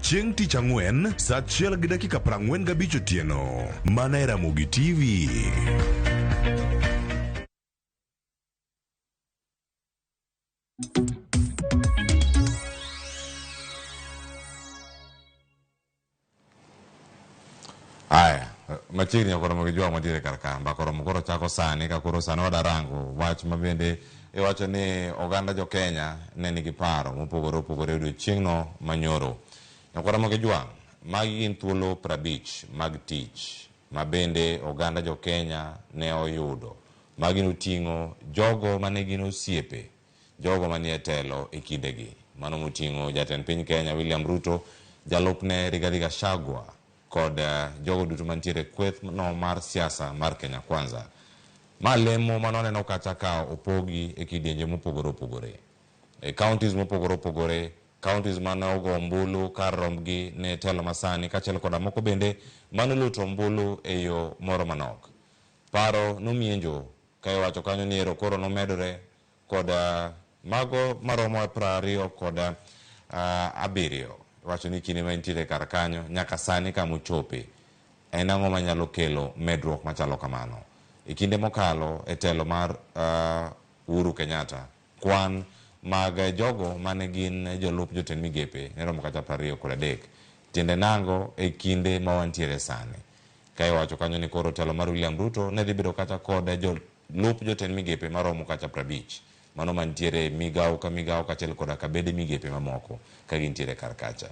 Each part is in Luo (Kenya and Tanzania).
Chieng' tich ang'wen saa achiel gi dakika 45 otieno. Mana e Ramogi TV. Aya, machiegni ok oromo gi jwang' mantiere kar ka. Mbaka oromo koro chako sani ka koro sani wadarango wach ma bende iwacho ni oganda jo Kenya ne nigi paro mopogore opogore e odiochieng'no manyoro. Ok oromo gi jwang'. Magi gin thuolo 50 mag tich ma bende oganda jo Kenya ne oyudo. Magi noting'o jogo mane gin osiepe jogo manie telo e kindegi. Mano moting'o jatend piny Kenya William Ruto, jalupne Rigathi Gachagua kod jogo duto mantiere kweth no mar siasa mar Kenya Kwanza. Ma lemo mane waneno kacha ka opogi e kidienje mopogore opogore. E counties mopogore opogore, counties mane ogo ombulu kar rombgi ne telo masani kaachiel koda moko bende mane oluto ombulu e yo moro manok. Paro nomienjo ka iwacho kanyo ni ero koro nomedore kod mago maromo 27. Iwacho ni kinde ma intiere kar kanyo nyaka sani kama ochope en ang'o manyalo kelo medruok machalo kamano. E kinde mokalo e telo mar Uhuru Kenyatta, kwan mag jogo mane gin jolup jotend migepe ne romo kata 23. Tiende nango e kinde ma wantiere sani. Ka iwacho kanyo ni koro telo mar William Ruto ne dhi bedo kata kod jolup jotend migepe maromo kata 50. Mano mantiere migawo ka migawo kaachiel koda kabede migepe mamoko ka gintiere kar kacha.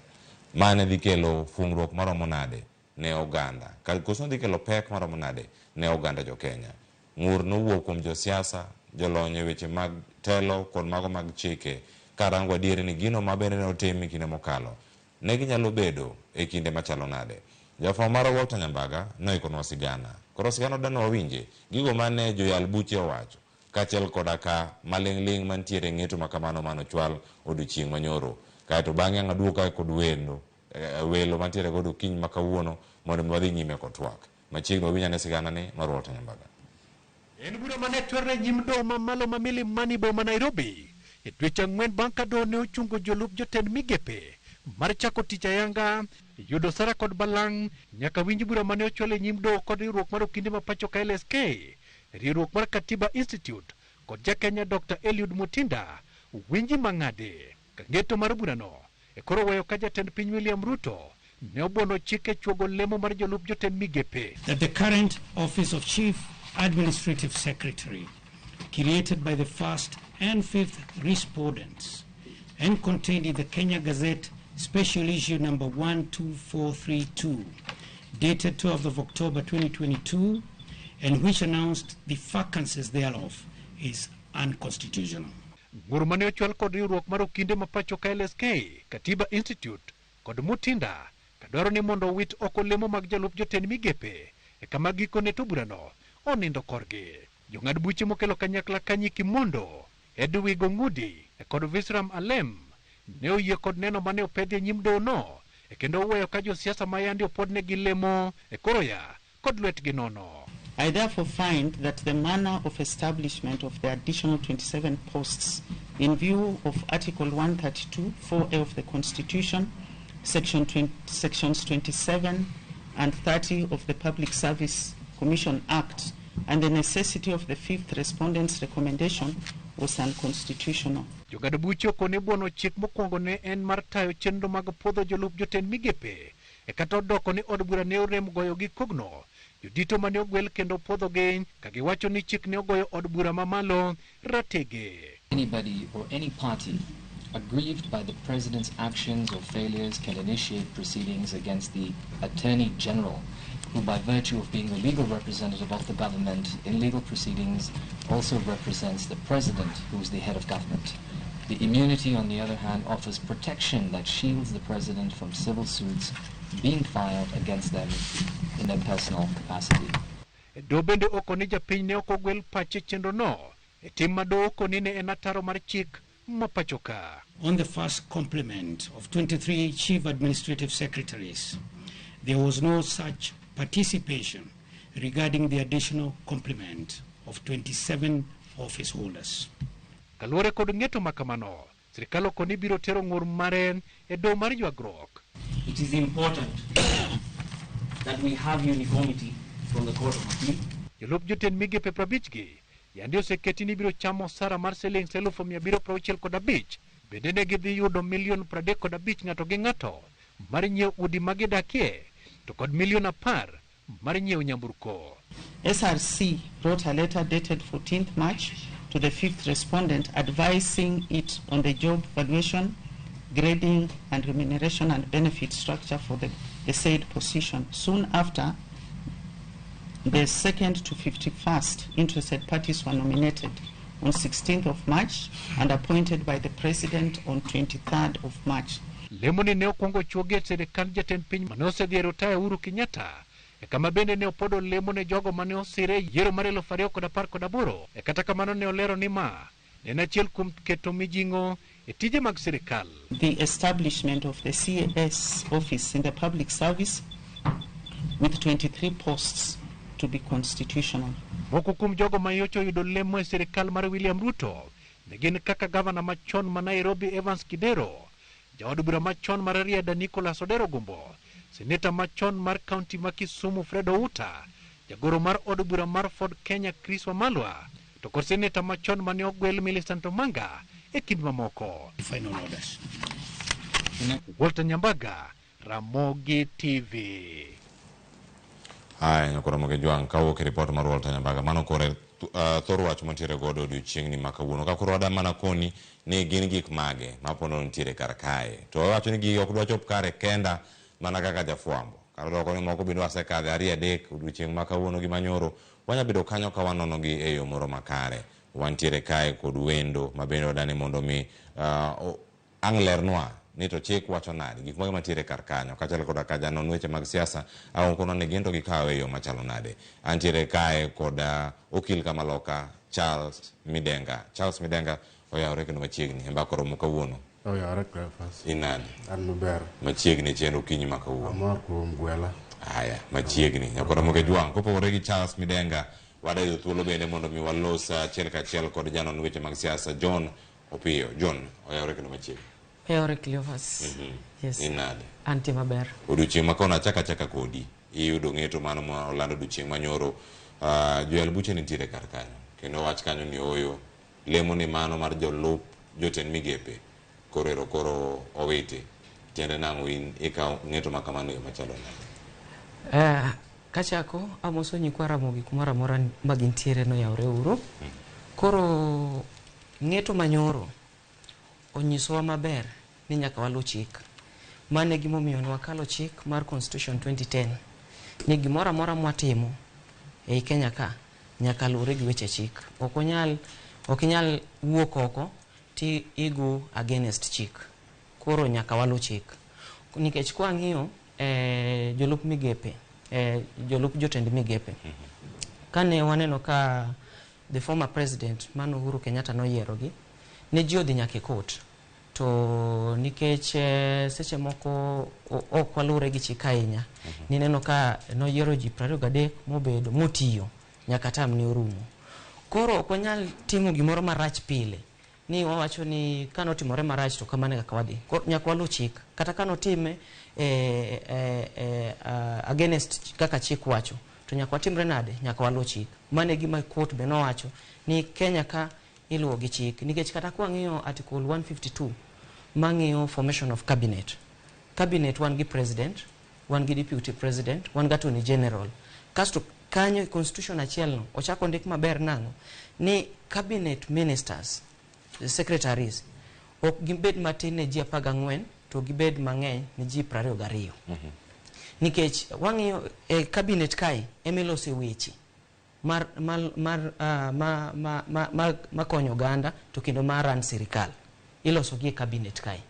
Ma ne dhi kelo fungruok maromo nade ne oganda? Koso ne dhi kelo pek maromo nade ne oganda jo Kenya? Ng'ur nowuok kuom josiasa, jolony e weche mag telo kod mago mag chike karango adieri ni gino ma bende ne otim e kinde mokalo ne ginyalo bedo e kinde machalo nade. Jafwambo marwa Walter Nyambaga noikonwa sigana. Koro sigana dano wawinje gigo mane joyal buche owacho kaachiel koda ka maling'ling' mantiere ng'eto makamano manochwal odiochieng' manyoro. Kaeto bang'e ang' aduog kae kod wendo welo mantiere godo okinyi ma kawuono mondo mi wadhi nyime kod twak. Machiegni wawinj ane sigana ni mar Walter Nyambaga. En bura mane chwere nyim doho mamalo ma Milimani boma Nairobi e dweche 4 bang' ka doho ne ochungo jolup jotend migepe mar chako tich ayanga yudo sara kod balang' nyaka winj bura mane ochwal e nyim doho kod riwruok mar okinde ma pacho ka LSK, riwruok mar Katiba Institute kod ja Kenya Dr. Eliud Mutinda winji mang'ade. Ka ng'eto mar burano e koro weyo ka jatend piny William Ruto ne obuono chik e chuogo lemo mar jolup jotend migepe. That the current office of Chief Administrative Secretary, created by the first and fifth respondents and contained in the Kenya Gazette Special Issue number 12432, dated 12th of October 2022, and which announced the vacancies thereof, is unconstitutional. Ng'ur mane ochwal kod riwruok mar okinde ma pacho ka LSK, Katiba Institute kod Mutinda kadwaro ni mondo owit oko lemo mag jolup jotend migepe e kama gikone to burano onindo korgi. Jong'ad buche mokelo kanyakla Kanyi Kimondo, Edwig Ong'udi kod Visram Alem ne oyie kod neno mane opedhi e nyim doho e kendo oweyo ka josiasa ma yandi opodnegi lemo e koro ya kod lwetgi nono. I therefore find that the manner of establishment of the additional 27 posts in view of Article 132, 4A of the Constitution, Sections 27 and 30 of the Public Service Commission Act, and the necessity of the fifth respondent's recommendation was unconstitutional. Jong'ad buche okone buono chik mokwongo ne en mar tayo chenro mag puodho jolup jotend migepe e kata odoko ni od bura ne orem goyo gi kogno jodito mane ogwel kendo puodhogi ka giwacho ni chik ne ogoyo od bura mamalo ratege. Anybody or any party aggrieved by the president's actions or failures can initiate proceedings against the Attorney General, who by virtue of being the legal representative of the government in legal proceedings also represents the president, who is the head of government. The immunity, on the other hand, offers protection that shields the president from civil suits being filed against them in their personal capacity. Doho bende okoni japiny ne ok ogwel pache chenro no e tim ma doho okoni ne en ataro mar chik ma pacho ka. On the first complement of 23 chief administrative secretaries, there was no such participation regarding the additional complement of 27 office holders. Kaluwore kod ng'eto ma kamano, sirikal okoni biro tero ng'ur mare e doho mar ywagruok. It is important that we have uniformity from the Court of Appeal. Jolup jotend migepe 50 gi yande oseketi ni biro chamo osara mar siling 765,000. Bende ne gidhi yudo milion 35 ng'ato gi ng'ato mar nyiewo udi ma gidakie to kod milion 10 mar nyiewo nyamburko. SRC wrote a letter dated 14th March to the fifth respondent advising it on the job valuation, grading and remuneration and benefit structure for the said position. Soon after, the 2nd to 51st interested parties were nominated on 16th of March and appointed by the President on 23rd of March. Lemoni ne okwongo chuogi e sirikand jatend piny mane osedhi e rotaya Uhuru Kenyatta, e kama bende ne opodo lemo ne jogo mane osire e yiero mar 2018. E kata kamano ne olero ni ma ne en achiel kuom keto mijing'o e tije mag sirikal. The establishment of the CAS office in the public service with 23 posts to be constitutional. Moko kuom jogo ma nyocha oyudo lemo e sirikal mar William Ruto ne gin kaka gavana machon ma Nairobi Evans Kidero, jaod bura machon mar Rarieda Nicholas Odero Gumbo, seneta machon mar kaunti ma Kisumu Fred Outa, jagoro mar od bura mar Ford Kenya Chris Wamalwa, to kod seneta machon mane ogwel Millicent Omanga e kind mamoko. Final orders. Walter Nyambaga, Ramogi TV. Haya, nyakoro Ramogi Jwang', kawuok e ripot mar Walter Nyambaga, mano kore thor wach mantiere godo odiochieng'ni ma kawuono. Ka koro wada mana koni ni gin gik mage ma pondo nitiere kar kae. To wawacho ni gigi ok dwa chop kare kenda mana kaka jafwambo. Kar dwoko ni moko bende wasekadhe 2 3 odiochieng' ma kawuono gi manyoro, wanya bedo kanyo ka wanono gi e yo moro makare. Wantiere kae kod wendo ma bende wadani mondo mi ang' lernwa ni to chik wacho nade, gik mage mantiere kar kanyo, kaachiel koda ka janon weche mag siasa ang' kono ni gin to gikawe e yo machalo nade. Antiere kae kod okil kamaloka Charles Midenga. Charles Midenga oyawore kendo machiegni e mbaka oromo kawuono. Oyawore Cleophas. Inade? An maber. Machiegni chenro okinyi ma kawuono. Amor kuom gwela. Aya, machiegni. Nyakoro Ramogi Jwang', kopogore gi Charles Midenga, wadayudo thuolo bende mondo mi walos achiel kachiel kod janon weche mag siasa John Opiyo. John, oyawore kendo machiegni. Oyawore Cleophas. Yes. Inade? Antie maber. Odiochieng' ma kono achaka achaka kodi, iyudo ng'eto mano ma olando odiochieng' manyoro. Joyal buche nitiere kar kanyo. Kendo wach kanyo ni oyo, lemo ni mano mar jolup jotend migepe, koro ero koro owiti. Tiende nang'o in ikawo ng'eto ma kamano e yo machalo nade? Kachako, amoso nyikwa Ramogi kumoro amora ma gintiere no yawre uru. Koro ng'eto manyoro onyisowa maber ni nyaka waluw chik. Mano e gimomiyo ne wakalo chik mar Constitution 2010 ni gimoro amora mwatimo ei Kenya ka nyaka luwre gi weche chik. Ok inyal wuok oko ti igo against chik. Koro nyaka waluw chik. Nikech kwang'iyo jolup migepe, jolup jotend migepe, kane waneno ka the former president mano Uhuru Kenyatta noyierogi, ne ji odhi nyaka e court. To nikech seche moko ok waluwre gi chik ahinya, nineno ka noyiero ji 23 mobedo motiyo nyaka tam ne orumo. Koro ok wanyal timo gimoro marach pile ni wawacho ni kanotimore marach to kamano e kaka wadhi. Koro nyaka waluw chik. Kata kanotime against kaka chik wacho, to nyaka watimre nade? Nyaka waluw chik. Mano e gima court be nowacho ni Kenya ka iluwo gi chik. Nikech kata kwang'iyo Article 152 mang'iyo formation of cabinet. Cabinet wan gi president, wan gi deputy president, wan gi attorney general. Kasto kanyo e constitution achiel no ochako ndik maber nang'o? Ni cabinet ministers, secretaries, ok gibed matin ne ji 14 to gibed mang'eny ne ji 22. Nikech wang'iyo e cabinet kae emilose weche mar makonyo oganda to kendo mar ran sirikal. Iloso gi e cabinet kae.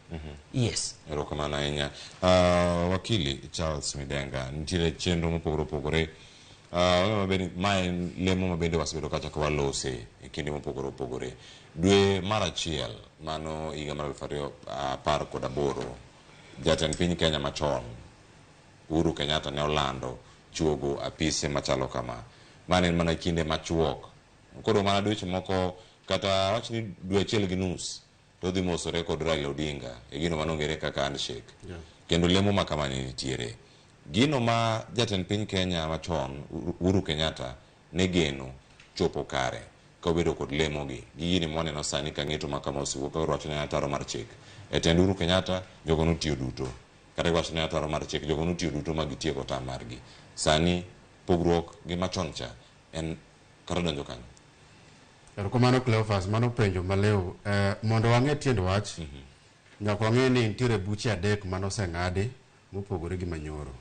Yes. Erokamano ahinya. Wakili Charles Midenga, nitiere chenro mopogore opogore. Ma en lemo ma bende wasebedo kacha ka walose e kinde mopogore opogore. Dwe mar achiel mano higa mar 2018, jatend piny Kenya machon Uhuru Kenyatta ne olando chuogo apise machalo kama. Mano en mana kinde machuok. Koro mana dweche moko kata wach ni dwe achiel gi nus to odhi mosore kod Raila Odinga e gino mano ong'ere kaka handshake. Kendo lemo ma kamani nitiere. Gino ma jatend piny Kenya machon Uhuru Kenyatta ne geno chopo kare ka obedo kod lemo gi gi gini mwaneno sani ka ng'eto ma kama osewuok ka wacho ni ataro mar chik. E tend Uhuru Kenyatta jogo notiyo duto. Kata giwacho ni ataro mar chik jogo notiyo duto ma gitieko tam margi. Sani pogruok gi machon cha en kata donjo kanyo. Erokamano Cleophas, mano penjo maliw. Mondo wang'e tiend wach, nyaka wang'e ni nitiere buche adek manoseng'adi mopogore gi manyoro.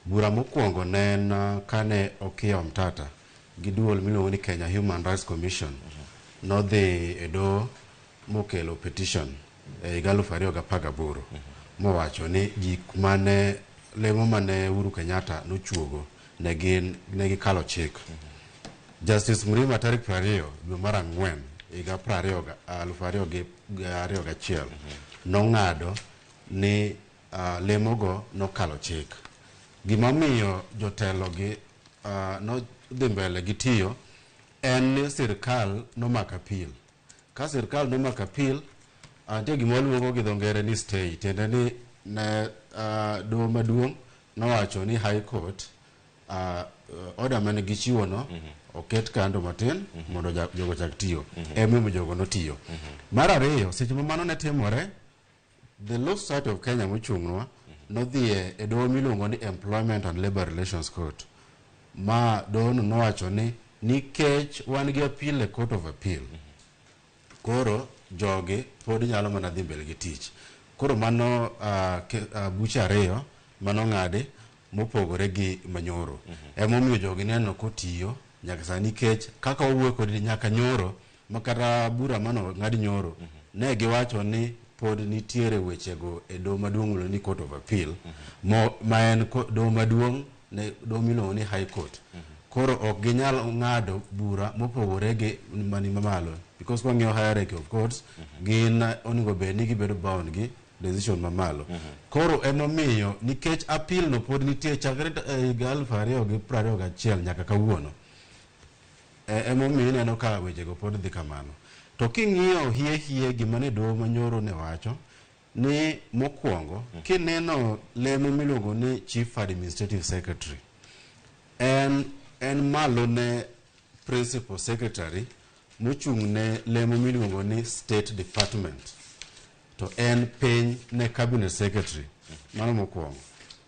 Bura mokwongo ne en kane Okiya Omtata gi duol miluongo ni Kenya Human Rights Commission nodhi e doho mokelo petition e higa 2018 mowacho ni gik mane lemo mane Uhuru Kenyatta nochuogo ne gikalo chik. Justice Mrima tarik 20 dwe mar ang'wen higa 2021 nong'ado ni lemogo nokalo chik. Gimomiyo jotelo gi nodhi mbele gi tiyo en ni sirkal nomako appeal. Ka sirkal nomako appeal, nitie gima waluongo gi dho ngere ni stay, tiende ni ne doho maduong' nowacho ni High Court order mane gichiwo no oket kando matin mondo jogo chak tiyo. Emomiyo jogo notiyo. Mar ariyo, seche ma mano ne timore, the Law Society of Kenya mochung'nwa nodhi e doho miluongo ni Employment and Labour Relations Court, ma dohono nowacho ni nikech wan gi appeal e Court of Appeal, koro jogi pod nyalo mana dhi mbele gi tich. Koro mano buche ariyo manong'adi mopogore gi manyoro. Emomiyo jogi neno kotiyo nyaka sani, nikech kaka wawuoyo kodi nyaka nyoro makata bura mano ng'ad nyoro ne giwacho ni pod nitiere wechego e doho maduong' miluongo ni Court of Appeal, ma en doho maduong' ne doho miluongo ni High Court. Koro ok ginyal ng'ado bura mopogore gi mani mamalo, because kwang'iyo hierarchy of courts, gin onego bed ni gibedo bound gi decision mamalo. Koro emomiyo nikech appeal no pod nitie chakre higa 2021 nyaka kawuono, emomiyo ineno ka wechego pod dhi kamano. To king'iyo hie hie gima ne doho manyoro ne wacho ni mokwongo, kineno lemo miluongo ni Chief Administrative Secretary, en malo ne Principal Secretary mochung' ne lemo miluongo ni State Department, to en piny ne Cabinet Secretary. Mano mokwongo.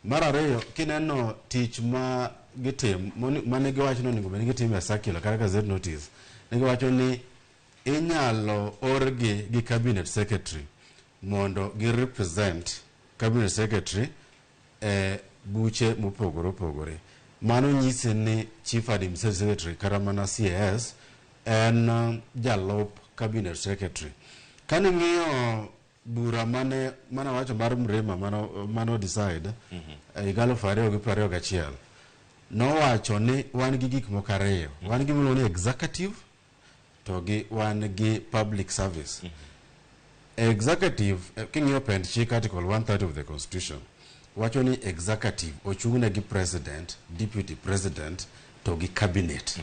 Mar ariyo, kineno tich ma gitim mane giwacho ni onego bed ni gitimo e circular kata gazette notice, ne giwacho ni inyalo orgi gi Cabinet Secretary mondo gi represent Cabinet Secretary e buche mopogore opogore. Mano nyisi ni Chief Administrative Secretary kata mana CAS en jalup Cabinet Secretary. Kane ng'iyo bura mane wacho mar Mrima mano decide e higa 2021, nowacho ni wan gi gik moko ariyo. Wan gi miluongo ni executive to gi wan gi public service. Executive, king'iyo pend chik Article 130 of the Constitution, wacho ni executive ochung'ne gi president, deputy president to gi cabinet.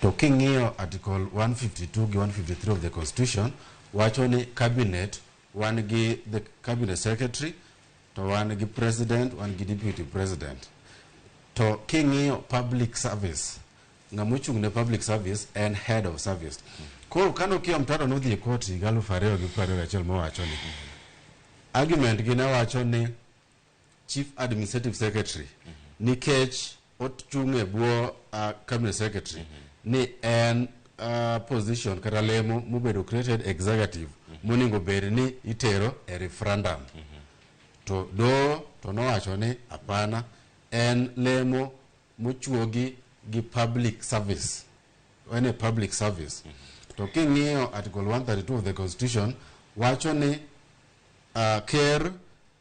To king'iyo Article 152 gi 153 of the Constitution, wacho ni cabinet wan gi the cabinet secretary to wan gi president, wan gi deputy president. To king'iyo public service, ng'ama ochung' ne public service en head of service. Koro kane Okiya Omtata nodhi e court higa 2021 mowacho ni argument gi ne wacho ni Chief Administrative Secretary nikech ochung' e bwo cabinet secretary ni en position kata lemo mobedo created executive monego bed ni itero e referendum. To doho to nowacho ni hapana, en lemo mochuogi gi public service, en e public service. To king'iyo Article 132 of the Constitution wacho ni ker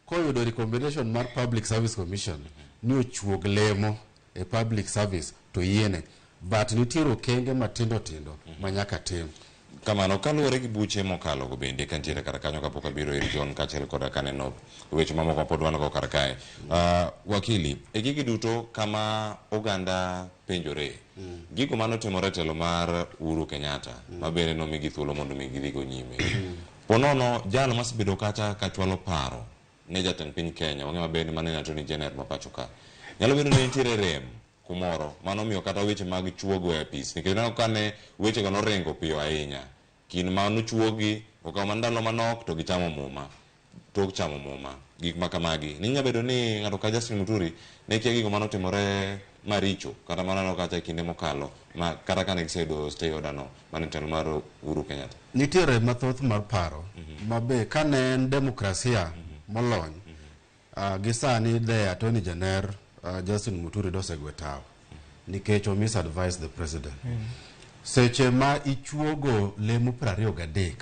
koyudo recommendation mar Public Service Commission ni ochuog lemo e public service to yiene, but nitiere okenge matindo tindo ma nyaka tim. Kamano kaluwore gi buche mokalo go bende kantiere kar kanyo kapok abiro ir John kaachiel koda kaneno weche mamoko pod wan go kar kae. Wakili, e gigi duto kama oganda penjore, gigo manotimore e telo mar Uhuru Kenyatta ma bende nomigi thuolo mondo mi gidhi go nyime. Ponono jal masebedo kacha kachwalo paro ne jatend piny Kenya, wang'e maber ni mano en Attorney General ma pacho ka. Nyalo bedo ni nitiere rem kumoro, mano omiyo kata weche mag chuogo e apis, nikech ineno kane wechego noringo piyo ahinya, kind ma nochuogi okawo mana ndalo manok to gichamo muma, tok chamo muma, gik ma kamagi. Ni nyalo bedo ni ng'ato ka Justin Muturi ne kia gigo manotimore maricho, kata maneno kacha e kinde mokalo, ma kata kane giseyudo stay order no, mane telo mar Uhuru Kenyatta. Nitiere mathoth mar paro ma be kane en demokrasia molony gi sani the Attorney General Justin Muturi dosegwe tawo nikech o misadvise the president. Seche ma ichuogo lemo 23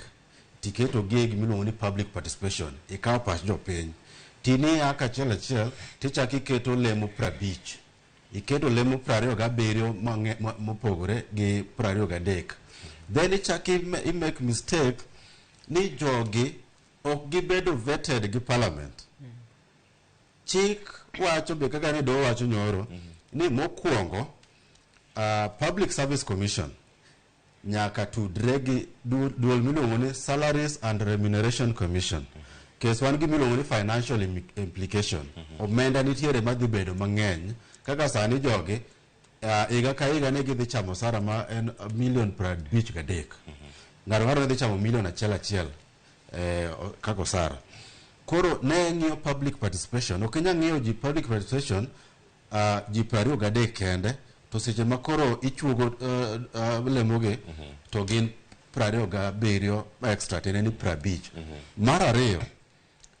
tiketo gi e gimiluongo ni public participation, ikawo pach jopiny tiniya kachiel achiel tichako iketo lemo 50, iketo lemo 27 mopogore gi 23, then ichako i make mistake ni jogi ok gibedo vetted gi parliament. Chik wacho be kaka ne doho wacho nyoro ni mokwongo Public Service Commission nyaka tudre gi duol miluongo ni Salaries and Remuneration Commission. Kes wan gi miluongo ni financial implication. Omenda nitiere madhi bedo mang'eny kaka sani jogi higa ka higa ne gidhi chamo osara ma en milion 53. Ng'ato ng'ato ne dhi chamo milion achiel achiel kaka osara. Koro ne ng'iyo public participation, ok inyal ng'iyo ji public participation ji 23 kende, to seche ma koro ichuogo lemogi to gin 27 extra, tiende ni 50. Mar ariyo,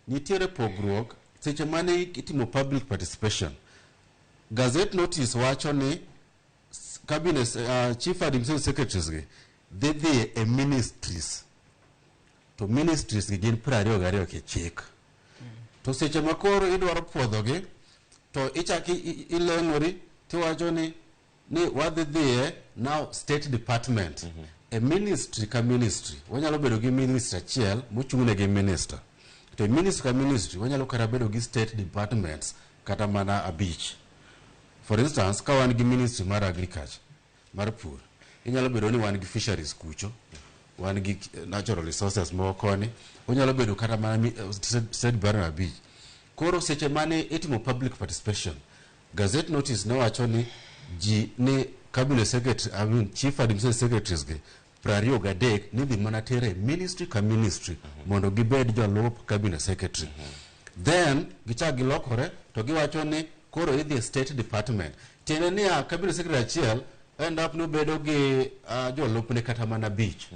nitiere pogruok seche mane itimo public participation. Gazette notice wacho ni cabinet chief administrative secretaries gi dhi dhi e ministries, to ministries gi gin 22 kichik. To seche ma koro idwaro puodhogi to ichako ileng'ori tiwacho ni wadhi dhiye now state department. E ministry ka ministry wanyalo bedo gi ministry achiel mochung' ne gi minister, to e ministry ka ministry wanyalo kata bedo gi state departments kata mana abich. For instance, ka wan gi ministry mar agriculture, mar pur, inyalo bedo ni wan gi fisheries kucho, wan gi natural resources moko koni, onyalo bedo kata mana state department abich. Koro seche mane itimo public participation, gazette notice newacho ni ji ni cabinet secretary, I mean chief administrative secretaries gi 23 ni dhi mana tere ministry ka ministry mondo gibed jolup cabinet secretary. Then gichak gilokore to giwacho ni koro idhi e state department, tiende niya cabinet secretary achiel end up nobedo gi jolupne kata mana abich.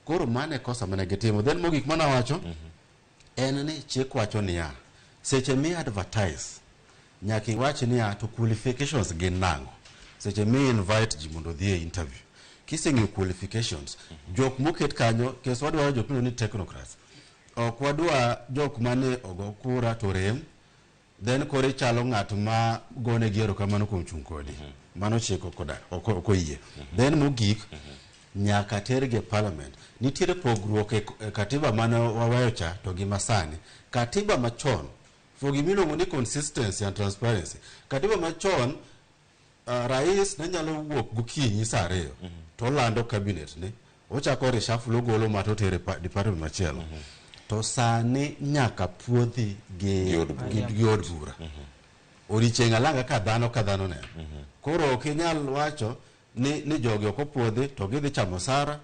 Koro mano e kosa mane gitimo. Then mogik manawacho en ni chik wacho niya, seche mi advertise nyaka iwach niya to qualifications gin nang'o. Seche mi invite ji mondo odhi e interview, kiseng'iyo qualifications jok moket kanyo, kes wadwaro jok miluongo ni technocrats, ok wadwa jok mane ogo kura to rem, then koro ichalo ng'at ma gone gi erokamano kuom chung' kodi. Mano chik ok oyie. Then mogik, nyaka tergi e parliament. Nitiere pogruok e katiba mane waweyo cha to gi masani. Katiba machon, for gimiluongo ni consistency and transparency, katiba machon rais ne nyalo wuok gokinyi saa 2 to olando cabinet ne ochako reshuffle, ogolo ma to otere department machielo. To sani nyaka puodhi gi Gi od bura. Gi od bura odiochieng' alanga ka dhano neno. Koro ok inyal wacho ni jogi ok opuodhi to gidhi chamo osara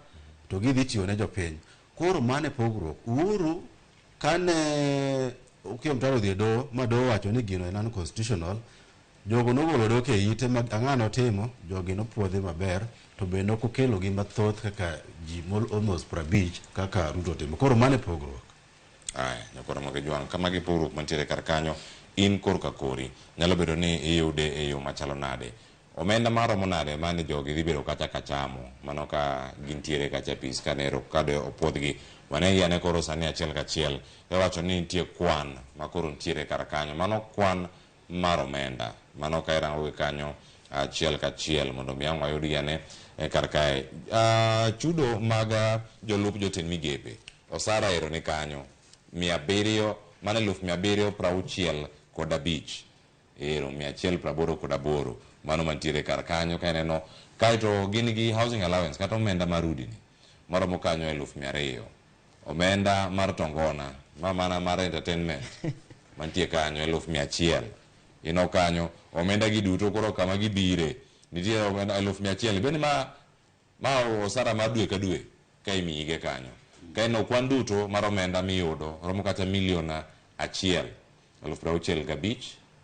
to gidhi tiyo ne jopiny. Koro mano e pogruok. Uhuru kane Okiya Omtatah odhi e doho ma doho owacho ni gino en unconstitutional, jogo nogolo dok e ite ma ang'o notimo, jogi nopuodhi maber to bende ok okelo gi mathoth kaka ji almost 50 kaka Ruto otimo. Koro mano e pogruok. Aya, nyakoro mag jwang' kamagi pogruok mantiere kar kanyo. In korka kori nyalo bedo ni iyude e yo machalo nade? Omenda maromo nade mane jogi dhi bedo kacha ka chamo mano ka gintiere kacha e apis kanero kade opuodhgi? Wanegi ane koro sani achiel kachiel iwacho ni nitie kwan ma koro nitiere kar kanyo, mano kwan mar omenda mano ka irango gi kanyo achiel kachiel mondo mi ang' wayudgi ane kar kae. Chudo mag jolup jotend migepe, osara ero ni kanyo 700, mano 765,000, ero 188, mano mantiere kar kanyo ka ineno. Kaeto gin gi housing allowance kata omenda mar udi ni maromo kanyo 200,000, omenda mar tongona Ma mana mar entertainment mantie kanyo 100,000. Ineno kanyo omenda gi duto koro kama gibire nitie omenda 100,000 bende ma osara mar dwe ka dwe ka imiyige kanyo. Ka ineno kwan duto mar omenda miyudo romo kata milion 1 65,000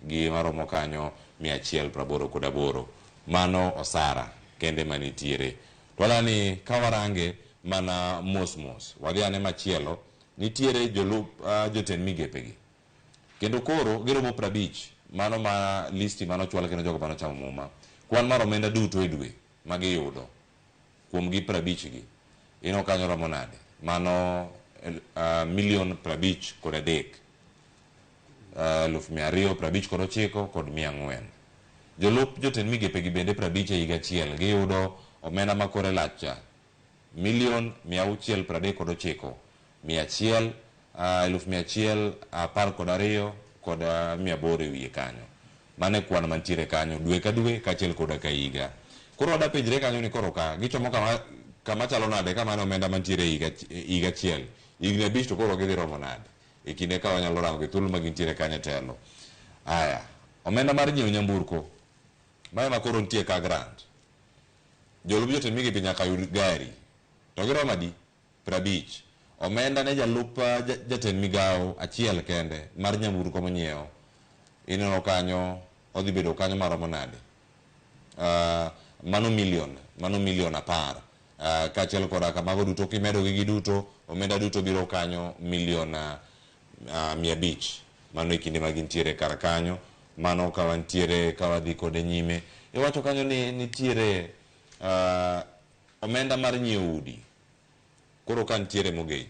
gi maromo kanyo 188. Mano osara kende manitiere. To ni kawarange mana mos mos wadhi ane machielo nitiere jolup jotend migepe gi kendo koro giromo 50 mano ma listi mano chwal kendo jogo mano chamo muma kwan mar omenda duto e dwe magiyudo kuom gi 50 gi ino kanyo romo nade mano milion 53 259 kod 400. Jolup jotend migepe gi bende 50 e higa achiel giyudo omenda makore lach cha milion 639 100 112 kod 800 e wiye kanyo. Mano e kwan mantiere kanyo dwe ka dwe kaachiel koda ka higa. Koro wada penjre kanyo ni koro ka gichomo kama chalo nade ka mano omenda mantiere higa achiel higni 5 to koro gidhi romo nade e kinde ka wanyalo rango gi thuolo ma gintiere kanyo e telo. Aya, omenda mar nyiewo nyamburko mae ma koro nitie ka grant. Jolup jotend migepe nyaka yud gari to giromo adi? 50. Omenda ne jalup jatend migawo achiel kende mar nyamburko monyiewo ineno kanyo odhi bedo kanyo maromo nade? Mano milion 10. Kaachiel koda kamago duto kimedo gi duto omenda duto biro kanyo milion 500. Mano e kinde ma gintiere kar kanyo. Mano ka wantiere ka wadhi kode nyime iwacho kanyo ni nitiere omenda mar nyiewo udi. Koro ka nitiere mortgage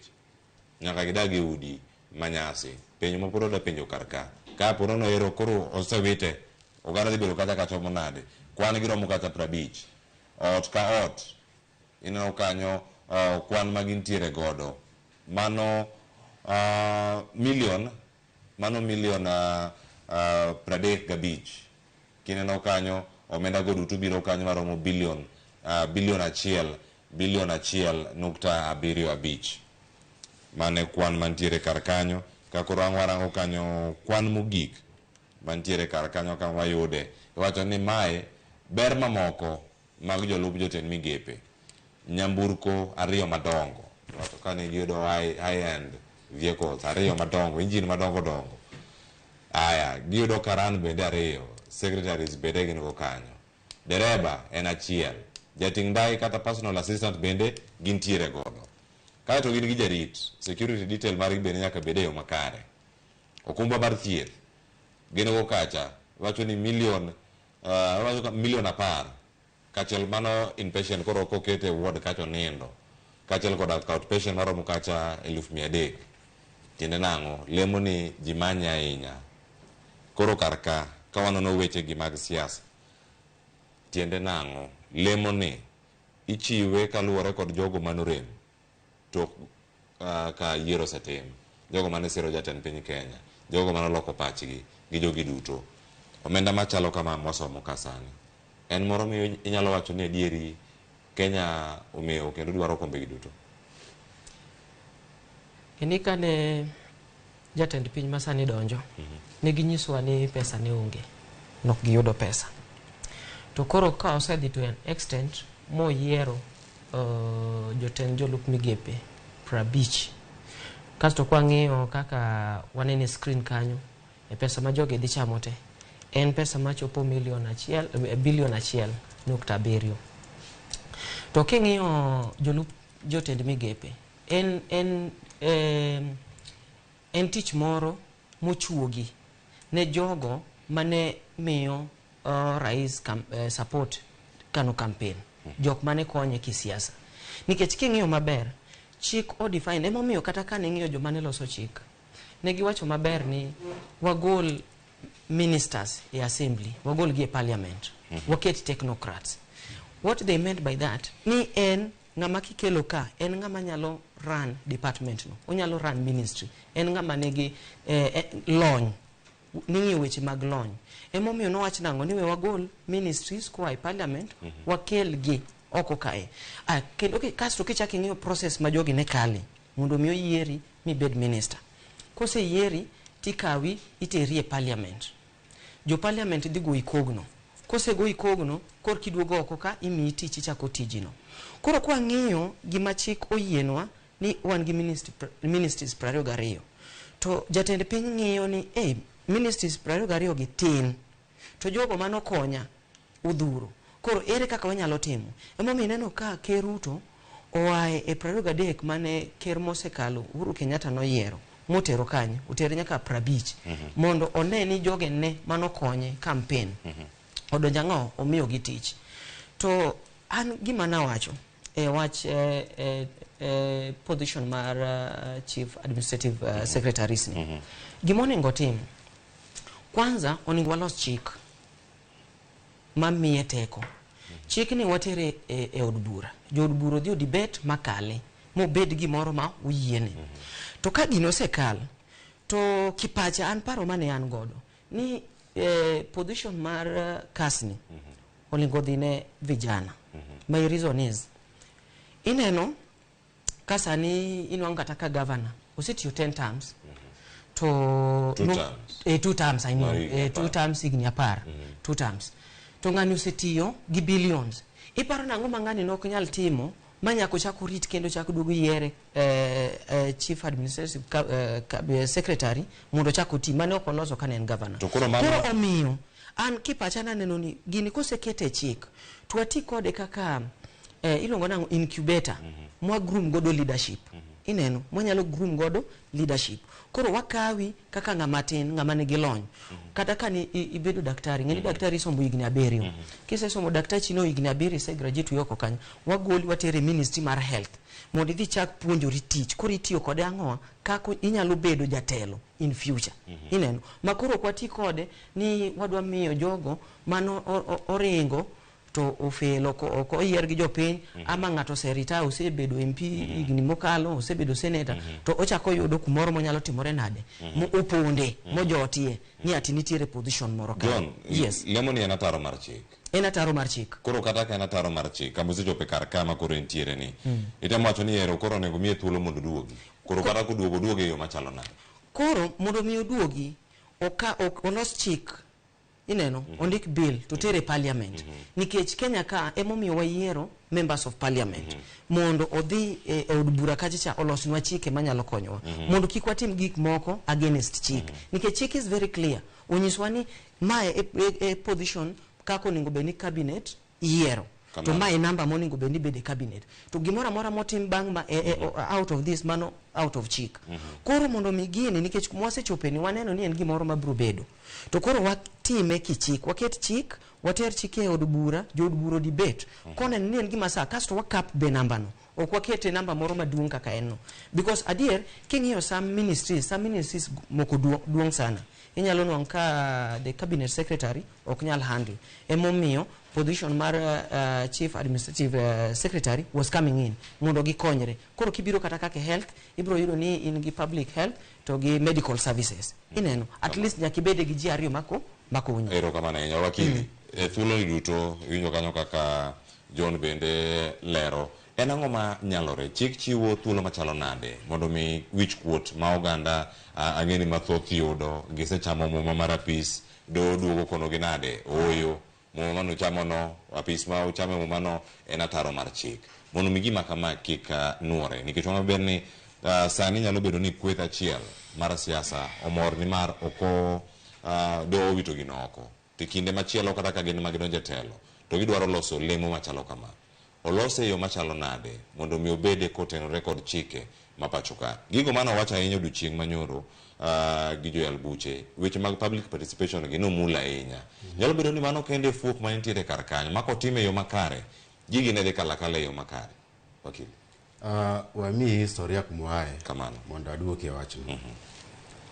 nyaka gidag e udi manyasi. Penjo ma pod oda penjo kar ka kapo nono ero koro osewite oganda dhi bedo kata kachomo nade kwan giromo kata 50 ot ka ot ineno kanyo kwan ma gintiere godo mano milion 35. Kineno kanyo omenda go duto biro kanyo maromo bilion 1.75. Mane kwan mantiere kar kanyo. Ka koro ang' warango kanyo kwan mogik mantiere kar kanyo ka wayude iwacho ni mae ber mamoko mag jolup jotend migepe nyamburko 2 madongo iwacho ka ne giyudo high end vehicles 2 madongo engine madongo dongo. Aya giyudo karan bende 2 secretaries bende gin go kanyo dereba en 1 jating' ndai kata personal assistant bende gintiere godo. Kaeto gin gi jarit security detail margi bende nyaka bed e yo makare. Okumba mar thieth gin go kacha wacho ni milion 10 kaachiel mano inpatient koro kokete e ward kacha onindo kaachiel kod outpatient maromo kacha 300,000. Tiende nang'o? Lemo ni ji manye ahinya. Koro kar ka wanono weche gi mag siasa tiende nang'o? Lemo ni ichiwe kaluwore kod jogo manorem tok ka yiero osetim, jogo mane siro jatend piny Kenya, jogo mane oloko pachgi gi jogi duto. Omenda machalo kama mwasomo ka sani en moro miyo inyalo wacho ni adieri Kenya omewo kendo dwaro kombe gi duto. Ni kane jatend piny masani donjo ne ginyisowa ni pesa ne onge, nok giyudo pesa. To koro ka osedhi to an extent moyiero jotend jolup migepe 50. Kasto kwang'iyo kaka wanene screen kanyo e pesa ma jogi dhi chamo te en pesa machopo bilion 1.7. To king'iyo jolup jotend migepe en tich moro mochuogi ne jogo mane miyo rais support kano campaign jok mane konye kisiasa. Nikech king'iyo maber chik o define emomiyo kata kane ing'iyo joma ne loso chik ne giwacho maber ni wagol ministers e assembly, wagol gi e parliament, waket technocrats. What they meant by that ni en ng'ama kikelo ka en ng'ama nyalo run department no, onyalo run ministry, en ng'ama nigi lony ning'iyo weche mag lony. Emomiyo nowach nang'o ni we wagol ministries koa e parliament wakel gi oko kae. Kendo kasto kichako ing'iyo process ma jogi ne kale mondo mi oyieri mibed minister. Koseyieri tikawi iteri e parliament. Jo parliament dhi goyi kogno. Kosegoyi kogno, kor kiduogo oko ka imiyi tich ichako tijino. Koro kwang'iyo gima chik oyienwa ni wan gi ministries 22. To jatend piny ng'iyo ni ministries 22 gi tin. To jogo manokonya odhuro. Koro ere kaka wanyalo timo? Emomiyo ineno ka Ker Ruto oae e 23 mane ker mosekalo Uhuru Kenyatta noyiero motero kanye, otere nyaka 50 mondo one ni joge ne manokonye campaign odonjo ang'o omiyogi tich. To an gima nawacho e wach position mar chief administrative secretaries ni gima onego tim, kwanza onego walos chik mamiye teko. Chik ni watere e od bura. Jo od bura odhi odibet makale mobed gimoro ma oyiene. To ka gino osekal, to kipacha an paro mane an godo ni position mar kasni onego dhi ne vijana. My reason is, ineno ka sani inwang'o kata ka governor osetiyo 10 terms to 2 terms. 2 terms, I mean, Mar higni 2 apar. terms, higni 10. 2 terms to ng'ani osetiyo gi billions. Iparo nang'o ma ng'ani nok nyal timo ma nyaka ochak orit kendo chak duogo yiere chief administrative secretary mondo ochak oti mane ok oloso kane en governor. To koro mano- Koro omiyo an kipacha naneno ni gini kosekete e chik to wati kode kaka iluongo nang'o, incubator mwa groom godo leadership. Ineno mwanyalo groom godo leadership. Koro wakawi kaka ng'ama tin, ng'ama nigi lony. Kata ka ni ibedo daktari, ng'eni daktari isomo higni 7. Kisesomo daktachi no higni 7, ise graduate wi oko kanyo, wagoli watere ministry mar health mondo idhi chak puonjori tich. Koro itiyo kode ang'owa kaka inyalo bedo jatelo in future. Ineno ma koro ok wati kode ni wadwa miyo jogo mano oringo to ofelo ok oyier gi jopiny ama ng'ato oseretire, osebedo MP higni mokalo, osebedo senator, to ochako yudo kumoro monyalo timore nade mo oponde mojotie ni ati nitiere position moro ka. John, Yes. lemo ni en ataro mar chik. En ataro mar chik. Koro kata ka en ataro mar chik, kama osechopo e kar ka ma koro entiere ni, itemo wacho ni ero koro onego miye thuolo mondo oduogi. Koro kata koduogo, oduogo e yo machalo nade? Koro mondo mi oduogi, oka ok olos chik, ineno, ondik bill to tere e parliament, nikech Kenya ka emomiyo wayiero members of parliament mondo odhi e od bura kacha cha olosnwa chike manyalo konyowa mondo kik watim gik moko against chik, nikech chik is very clear, onyiswa ni mae e position kaka onego bed ni cabinet yiero to Kamano. mae namba monego bed ni bede cabinet, to gimoro amora motim bang' ma out of this, mano out of chik. Koro mondo mi gini, nikech kuma wasechope ni waneno ni en gimoro mabiro bedo, to koro watime kichik, waket chik, water chik e od bura, jood bura debate koneno ni en gima saa, kasto wakap be namba no, ok wakete namba moro maduong' kaka en no, because adier king'iyo some ministries moko duong' sana, inyalo nwang' ka the cabinet secretary ok nyal handle. Emomiyo position mar chief administrative secretary was coming in mondo gikonyre. Koro kibiro kata kaka health, ibiro yudo ni in gi public health to gi medical services. Ineno, at least nyaka ibede gi ji ariyo mako makonyi. Erokamano ahinya, wakili. E thuoloni duto iwinjo kanyo kaka John bende lero. En ang'o ma nyalore? Chik chiwo thuolo machalo nade mondo mi wich kuot ma oganda ang'e ni mathoth yudo gisechamo muma mar apis do duogo konogi nade? Ooyo, muma manuchamo no, apis ma uchamo e muma no en ataro mar chik. Mondo mi gima kama kik nuore, nikech wang'e maber ni sani nyalo bedo ni kweth achiel mar siasa omor ni mar oko do owito gino oko. To kinde machielo kata ka gin ma gidonjo e telo to gidwaro loso lemo machalo kama. Olose e yo machalo nade mondo mi obede kotenore kod chike ma pacho ka. Gigo mane owacho ahinya odiochieng' manyoro gi joyal buche, weche mag public participation gi nomul ahinya. Nyalo bedo ni mano kende e fuok manitiere kar kanyo ma kotime e yo makare, gigi ne dhi kalo akala e yo makare. Wakili. Wamiyi historia kumoaye. Kamano. Mondo aduoki e wachno.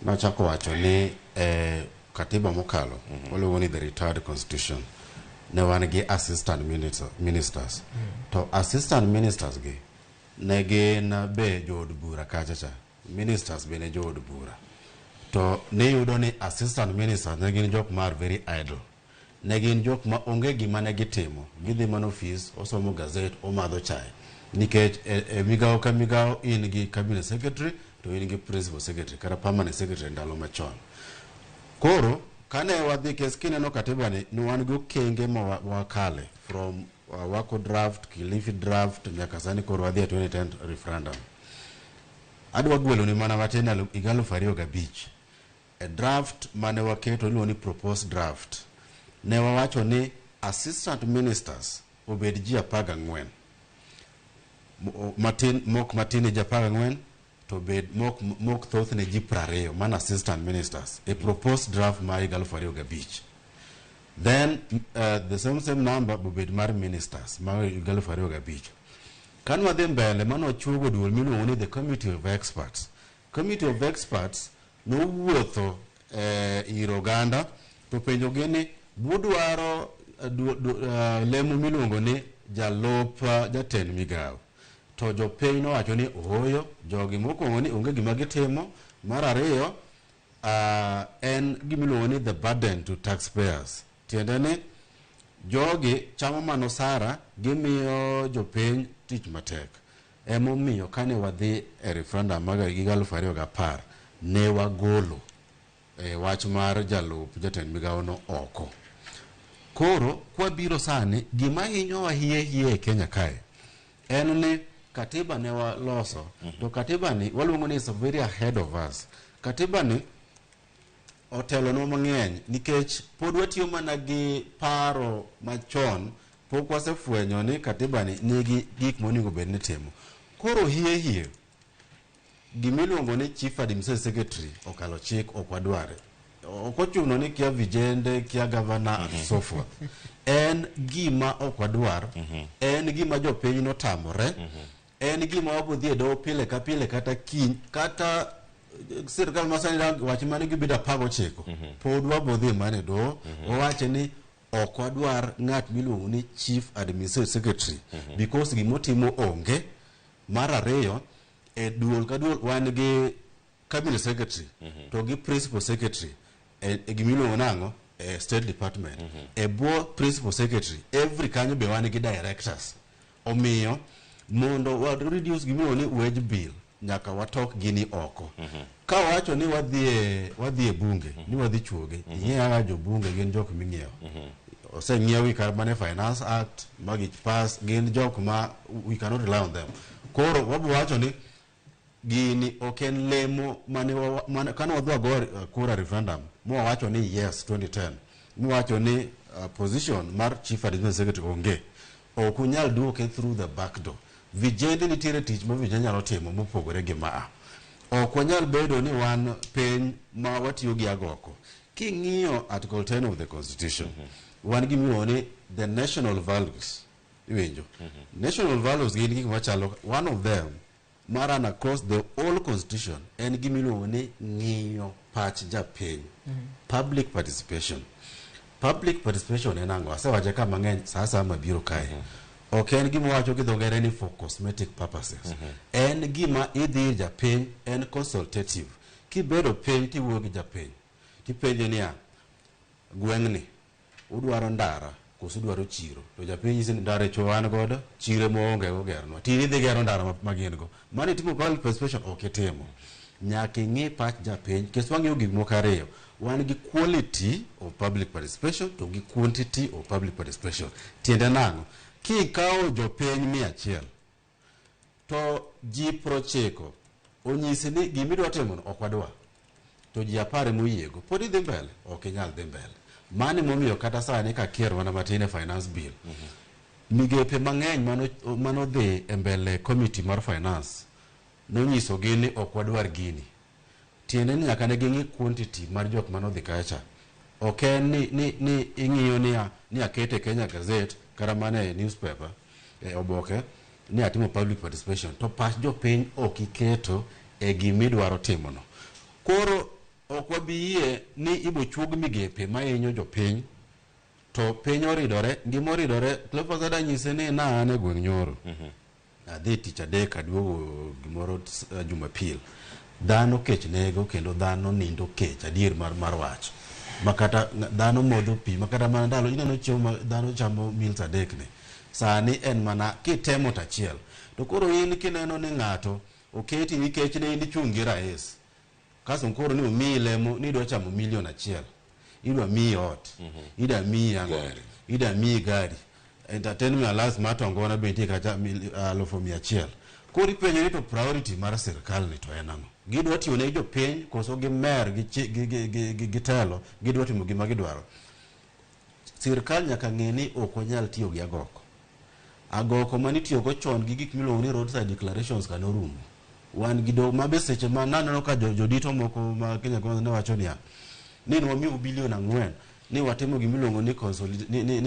Nachako wacho ni katiba mokalo waluongo ni the retired constitution, ne wan gi assistant ministers. To assistant ministers gi ne gin be jood bura kacha cha, ministers be ne jood bura, to niyudo ni assistant ministers ne gin jok mar very idle, ne gin jok ma onge gima ne gitimo, gidhi mana ofis, osomo gazet, omadho chae, nikech e migawo ka migawo in gi cabinet secretary. to in gi principal secretary kata permanent secretary ndalo machon. Koro kane wadhi kes kineno katiba ni, ni wan gi okenge ma wakale from Wako draft, Kilifi draft nyaka sani koro wadhi e 2010 referendum. Adwa gweloni mana matin higa 2005 e draft mane waketo iluongo ni proposed draft, ne wawacho ni assistant ministers obed ji 14, matin mok matin ne ji 14 to bed mok thoth ne ji 20, mana assistant ministers e proposed draft mar higa 2005. Then the same number bobed mar ministers mar higa 2005. Kan wadhi mbele mane wachuogo duol miluongo ni the committee of experts. Committee of experts nowuotho ir oganda to penjogi ni budwaro lemo miluongo ni jalup jatend migawo, to jopiny nowacho ni ooyo, jogi mokwongo ni onge gima gitimo, mar ariyo en gimiluongo ni the burden to taxpayers, tiende ni jogi chamo mana osara, gimiyo jopiny tich matek. Emomiyo kane wadhi e referendum mag higa 2010 ne wagolo e wach mar jalup jatend migawo no oko. Koro kwabiro sani, gima hinyowa hie hie e Kenya kae en ni katiba ne waloso, to katiba ni waluongo ni is very ahead of us. Katiba ni otelonwa mang'eny nikech pod watiyo mana gi paro machon, pok wasefwenyo ni katiba ni nigi gik monego bed ni timo. Koro hie hie gimiluongo ni chief administrative secretary okalo chik, ok wadware. Ok ochuno ni kia vijende, kia governor and so forth. En gima ok wadwar, en gima jopiny notamore, en gima wabodhi e doho pile ka pile kata kiny kata sirikal masani wach mane gibedo 19 pod wabodhi mana e doho wawache ni ok wadwar ng'at miluongo ni chief administrative secretary because gimotimo onge. Mar ariyo, e duol ka duol wan gi cabinet secretary to gi principal secretary e gimiluongo nang'o e state department. E bwo principal secretary every kanyo be wan gi directors. Omiyo mondo wa reduce gimiluongo ni wage bill nyaka watok gini oko. Ka wawacho ni wadhi e bunge ni wadhi chuoge, ing'e kaka jobunge gin jok ming'iewo, oseng'iewi kar mane Finance Act magi pass, gin jok ma we cannot rely on them. Koro wabo wacho ni gini ok en lemo mane kane wadhi wago kura referendum mwawacho ni yes 2010, mwawacho ni position mar chief administrative secretary onge, ok unyal duoke through the back door. Vijende nitiere tich ma vijende nyalo timo mopogore gi maa. Ok wanyal bedo ni wan piny ma watiyo gi agoko. King'iyo article 10 of the constitution, wan gi miluongo ni the national values. Iwinjo? National values gin gik machalo, one of them ma run across the whole constitution en gimiluongo ni ng'iyo pach japiny, public participation. Public participation en ang'o? Asewache ka mang'eny sa asaya mabiro kae. Ok en gima wacho gi dho ngere ni for cosmetic purposes. En gima idhi ir japiny, en consultative. Kibedo piny tiwuoyo gi japiny tipenje niya, gweng'ni udwaro ndara koso udwaro chiro? To japiny nyisi ni ndara echo wan godo, chiro ema go gernwa. Tin idhi gero ndara ma gin go. Mano itimo public participation? Ok itimo. Nyaka ing'i pach japiny. Nikech wang'iyo gik moko ariyo. Wan gi quality of public participation to gi quantity of public participation. Tiende nang'o? Kikawo jopiny 100 to ji 90 onyisi ni gimidwa timono ok wadwa, to ji 10 emoyiego, pod idhi mbele? Ok inyal dhi mbele. Mano emomiyo kata sani kakier mana matin e finance bill, migepe mang'eny manodhi e mbele committee mar finance nonyisogi ni ok wadwar gini. Tiende ni nyaka ne ging'i quantity mar jok manodhi kacha. Ok en ni ing'iyo ni akete Kenya Gazette kata mana e newspaper e oboke ni atimo public participation, to pach jopiny ok iketo e gimidwaro timono. Koro ok wabi yie ni ibochuog migepe mahinyo jopiny to piny oridore, ngima oridore. Cleophas ada nyise ni na an e gweng' nyoro adhi tich adek aduogo gimoro Jumapil, dhano kech nego kendo dhano nindo kech, adier mar wach makata dhano modho pi makata mana ndalo ineno chiemo ma dhano chamo meals adek ni sani en mana kitemo to achiel. To koro in kineno ni ng'ato Oketi nikech ne in ichung' gi rais. Kasto koro ni omiyi lemo ni idwa chamo milion 1, idwa miyi ot, idwa miyi ang'o, idwa miyi gari, entertainment allowance mar tongona be nitie kacha 100,000. Koro ipenjo ni to priority mar sirkal ni to en ang'o? Gidwa tiyo ne jopiny koso gimer gi telo, gidwa timo gima gidwaro. Sirkal nyaka ng'e ni ok onyal tiyo gi agoko. Agoko manitiyogo chon gi gik miluongo ni roadside declarations ka norumo. Wan gi doho ma be seche ma naneno ka jodito moko ma Kenya Kwanza ne wacho niya, ni wamiyo bilion 4 ni watimo gima iluongo ni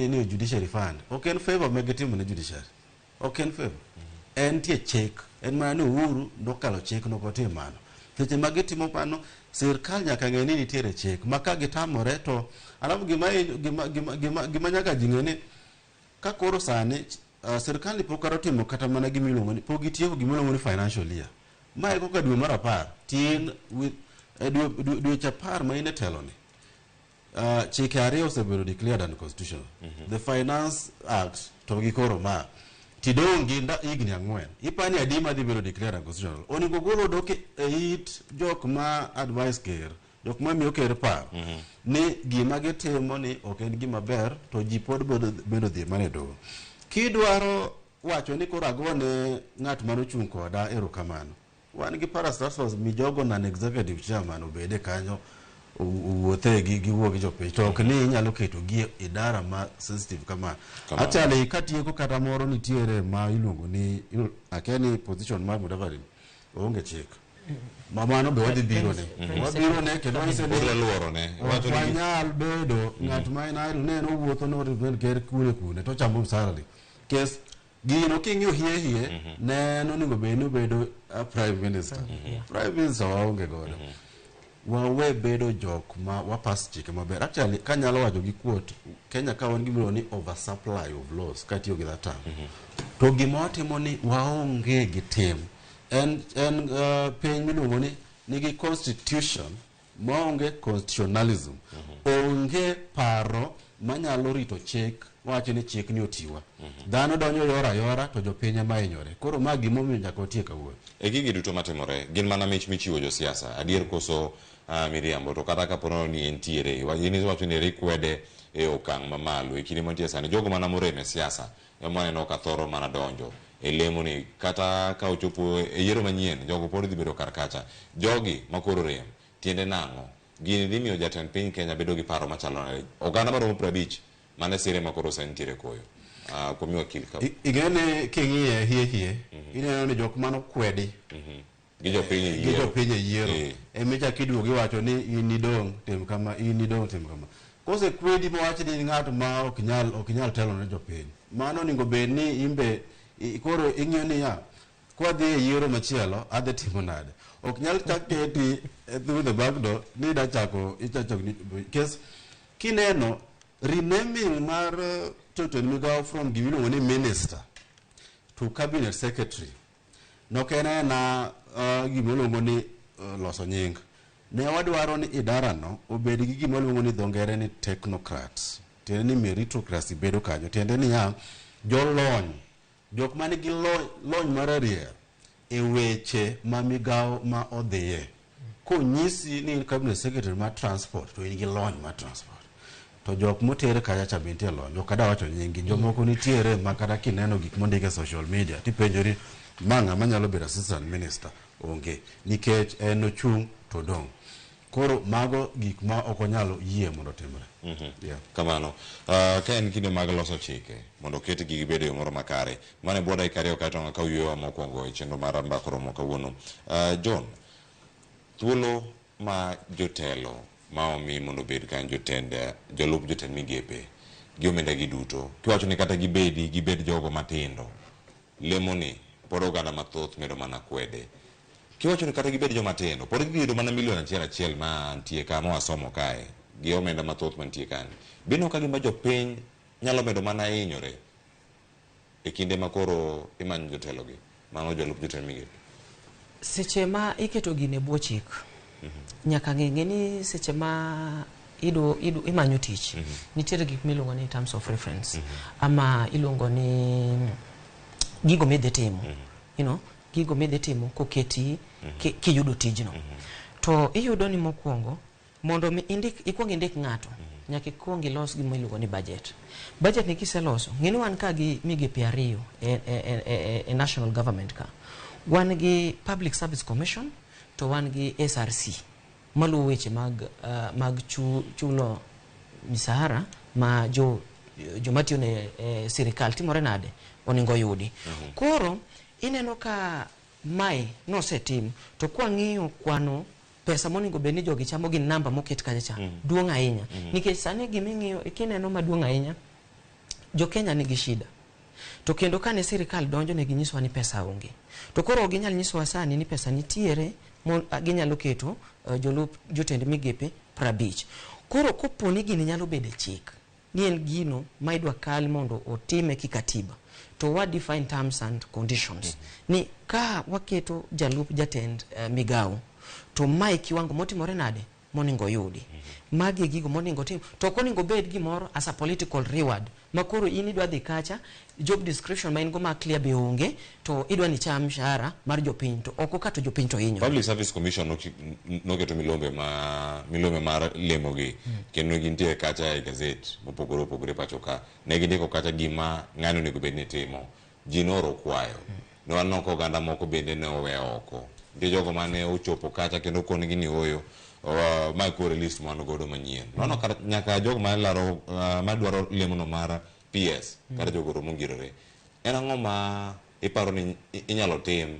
ni judiciary fund. Ok en favor ma gitimo ne judiciary. Ok en favor. En tie chik. En mana ni Uhuru nokalo chik nokotim mano. Seche ma gitimo mano, sirkal nyaka ng'e ni nitiere chik. Ma ka gitamore to alafu gima nyaka ji ng'e ni ka koro sani sirkal ni pok otimo kata mana gima iluongo ni pok gitieko gima iluongo ni financial year. Mae koka dwe mar 10 tin dweche 10 ma in e telo ni. Chike 2 osebedo declared unconstitutional. The Finance Act to gi koro ma tidong' gi higni 4. Ipani adi madhi bedo declared unconstitutional. Onego golo dok e it jok ma advice ker, jok ma miyo ker paro ni gima gitimo ni ok en gima ber to ji pod bedo dhi mana e doho. Kidwaro wacho ni koro agone ng'at manochung' koda erokamano. Wan gi parastatals mijogo non executive chairman obede kanyo owuothe gi giwuo gi jopiny to ok ni inyalo keto gi idara ma sensitive kama. Actually katieko kata moro nitiere ma iluongo ni akia ni position mar Mudavadi onge chik. Ma mano be wadhi biro ne. Wabiro ne kendo wanyiso ni ok wanyal bedo ng'at ma en idle ne en owuotho no represent ker kune kune to chamo msara ni. Kes gino king'iyo hie ne en onego bed ni obedo prime minister. Prime minister waonge godo. Wawe bedo jok ma wapas chike maber. Actually kanyalo wacho gi quote, Kenya ka wan gimiluongo ni oversupply of laws katiyo gi that term. To gima watimo ni waonge gi tim. En piny miluongo ni nigi constitution maonge constitutionalism. Onge paro manyalo rito chik wacho ni chik ni otiwa. Dhano donjo yora ayora to jopiny ema hinyore. Koro ma gimomiyo nyaka otiek kawuono. E gigi duto matimore gin mana mich michiwo josiasa adier koso miriambo to kata kapo ni entiere in iwacho ni rikwede e okang' mamalo e kinde mantie sani jogo mana morem e siasa ema waneno ka thoro mana donjo e lemo ni kata ka ochopo e yiero manyien jogo pod dhi bedo kar kacha. Jogi makoro rem tiende nang'o? Gini dhi miyo jatend piny Kenya bedo gi paro machalo nade? Oganda maromo 50 mane sire makoro sani nitiere koyo. Kuom wakil ka. Ing'e king'iye hie ineno ni jok mano kwedi gi jopiny e gi yiero. jopiny e yiero emichako iduogo iwacho ni in idong' tim kama, in idong' tim kama. Kosekwedi mowach ni in ng'at ma ok nyal telo ne jopiny, mano onego bed ni in be koro ing'iyo niya kwadhi e yiero machielo adhi timo nade. Ok nyal chak keti through the back door ni ida chako ichako kes kineno renaming mar jotend migawo from gimiluongo ni minister to cabinet secretary nok en aena gimiluongo ni loso nying. Ne wadwaro ni idara no obed gi gima iluongo ni dho ngere ni technocrats, tiende ni meritocracy bedo kanyo, tiende niya jolony, jok manigi lony mararier e weche ma migawo ma odhiye. Konyisi ni in cabinet secretary mar transport to in gi lony mar transport. To jok moter kacha cha be nitie lony, ok adwa wacho nying gi, jomoko nitiere ma kata kineno gik mondik e social media tipenjori ma ng'ama nyalo bedo assistant minister onge nikech en ochung' to dong'. Koro mago gik ma ok onyal yie mondo otimre. Yeah. Kamano. Ka en kinde mag loso chike mondo oketgi gibed e yo moro makare. Mano e bwo dakika 2 kaeto ka uyueyo mokwongo e chenro mar mbaka romo kawuono. John, thuolo ma jotelo ma omi mondo obed kanyo jotend jolup jotend migepe gi omenda gi duto kiwacho ni kata gibed jogo matindo lemo ni pod oganda mathoth medo mana kwede. Kiwacho ni kata gibed joma tindo pod gidhi yudo mana milion 1 ma nitie ka ma wasomo kae gi omenda mathoth mantie kani. Bino ka gima jopiny nyalo medo mana hinyore e kinde ma koro imanyo jotelo gi mano jolup jotend migepe. Seche ma iketo gini e bwo chik nyaka ng'e ni seche ma imanyo tich nitiere gik miluongo ni terms of reference ama iluongo ni gigo midhi timo. You know, gigo midhi timo koketi kiyudo tijno. To iyudo ni mokwongo mondo mi indik ikuong indik ng'ato, nyaka ikuong ilos gima iluongo ni budget. Budget ni kiseloso, ng'e ni wan ka gi migepe ariyo e national government ka. Wan gi Public Service Commission to wan gi SRC maluwo weche mag chulo misahara ma joma tiyo ne sirikal timore nade oningo yudi. Koro ineno ka mae nosetim to kwang'iyo kwano pesa monego bed ni jogi chamo gi namba moket kacha cha duong' ahinya. Nikech sani giming'iyo kineno maduong' ahinya, jo Kenya nigi shida. To kendo kane sirikal donjo ne ginyisowa ni pesa onge. To koro ok ginyal nyisowa sani ni pesa nitiere ginyalo keto jolup jotend migepe 50. Koro kopo ni gini nyalo bedo e chik, ni en gino ma idwa kal mondo otime kikatiba, to wa define terms and conditions. Ni ka waketo jalup jatend migawo, to mae kiwango motimore nade moningo yudi. Magi e gigo moningo tim. To ok oningo bed gimoro as a political reward. Ma koro in idwa dhi kacha, job description ma in go ma clear be onge, to idwa ni cham mshahara mar jopiny. To oko ka to jopiny to hinyore. Public Service Commission noketo milombe mar lemogi kendo gintie kacha e gazet mopogore opogore pacho ka. Ne gindiko kacha gima ng'ani onego bed ni timo. Ji nooro kwayo. Ne waneno ka oganda moko bende ne owe oko. Nitie jogo mane ochopo kacha kendo konigi ni ooyo, mae koro e list ma wan godo manyien. Waneno kata nyaka jogo malaro, madwaro lemono mar PS kata jogoro mongirore. En ang'o ma iparo ni inyalo tim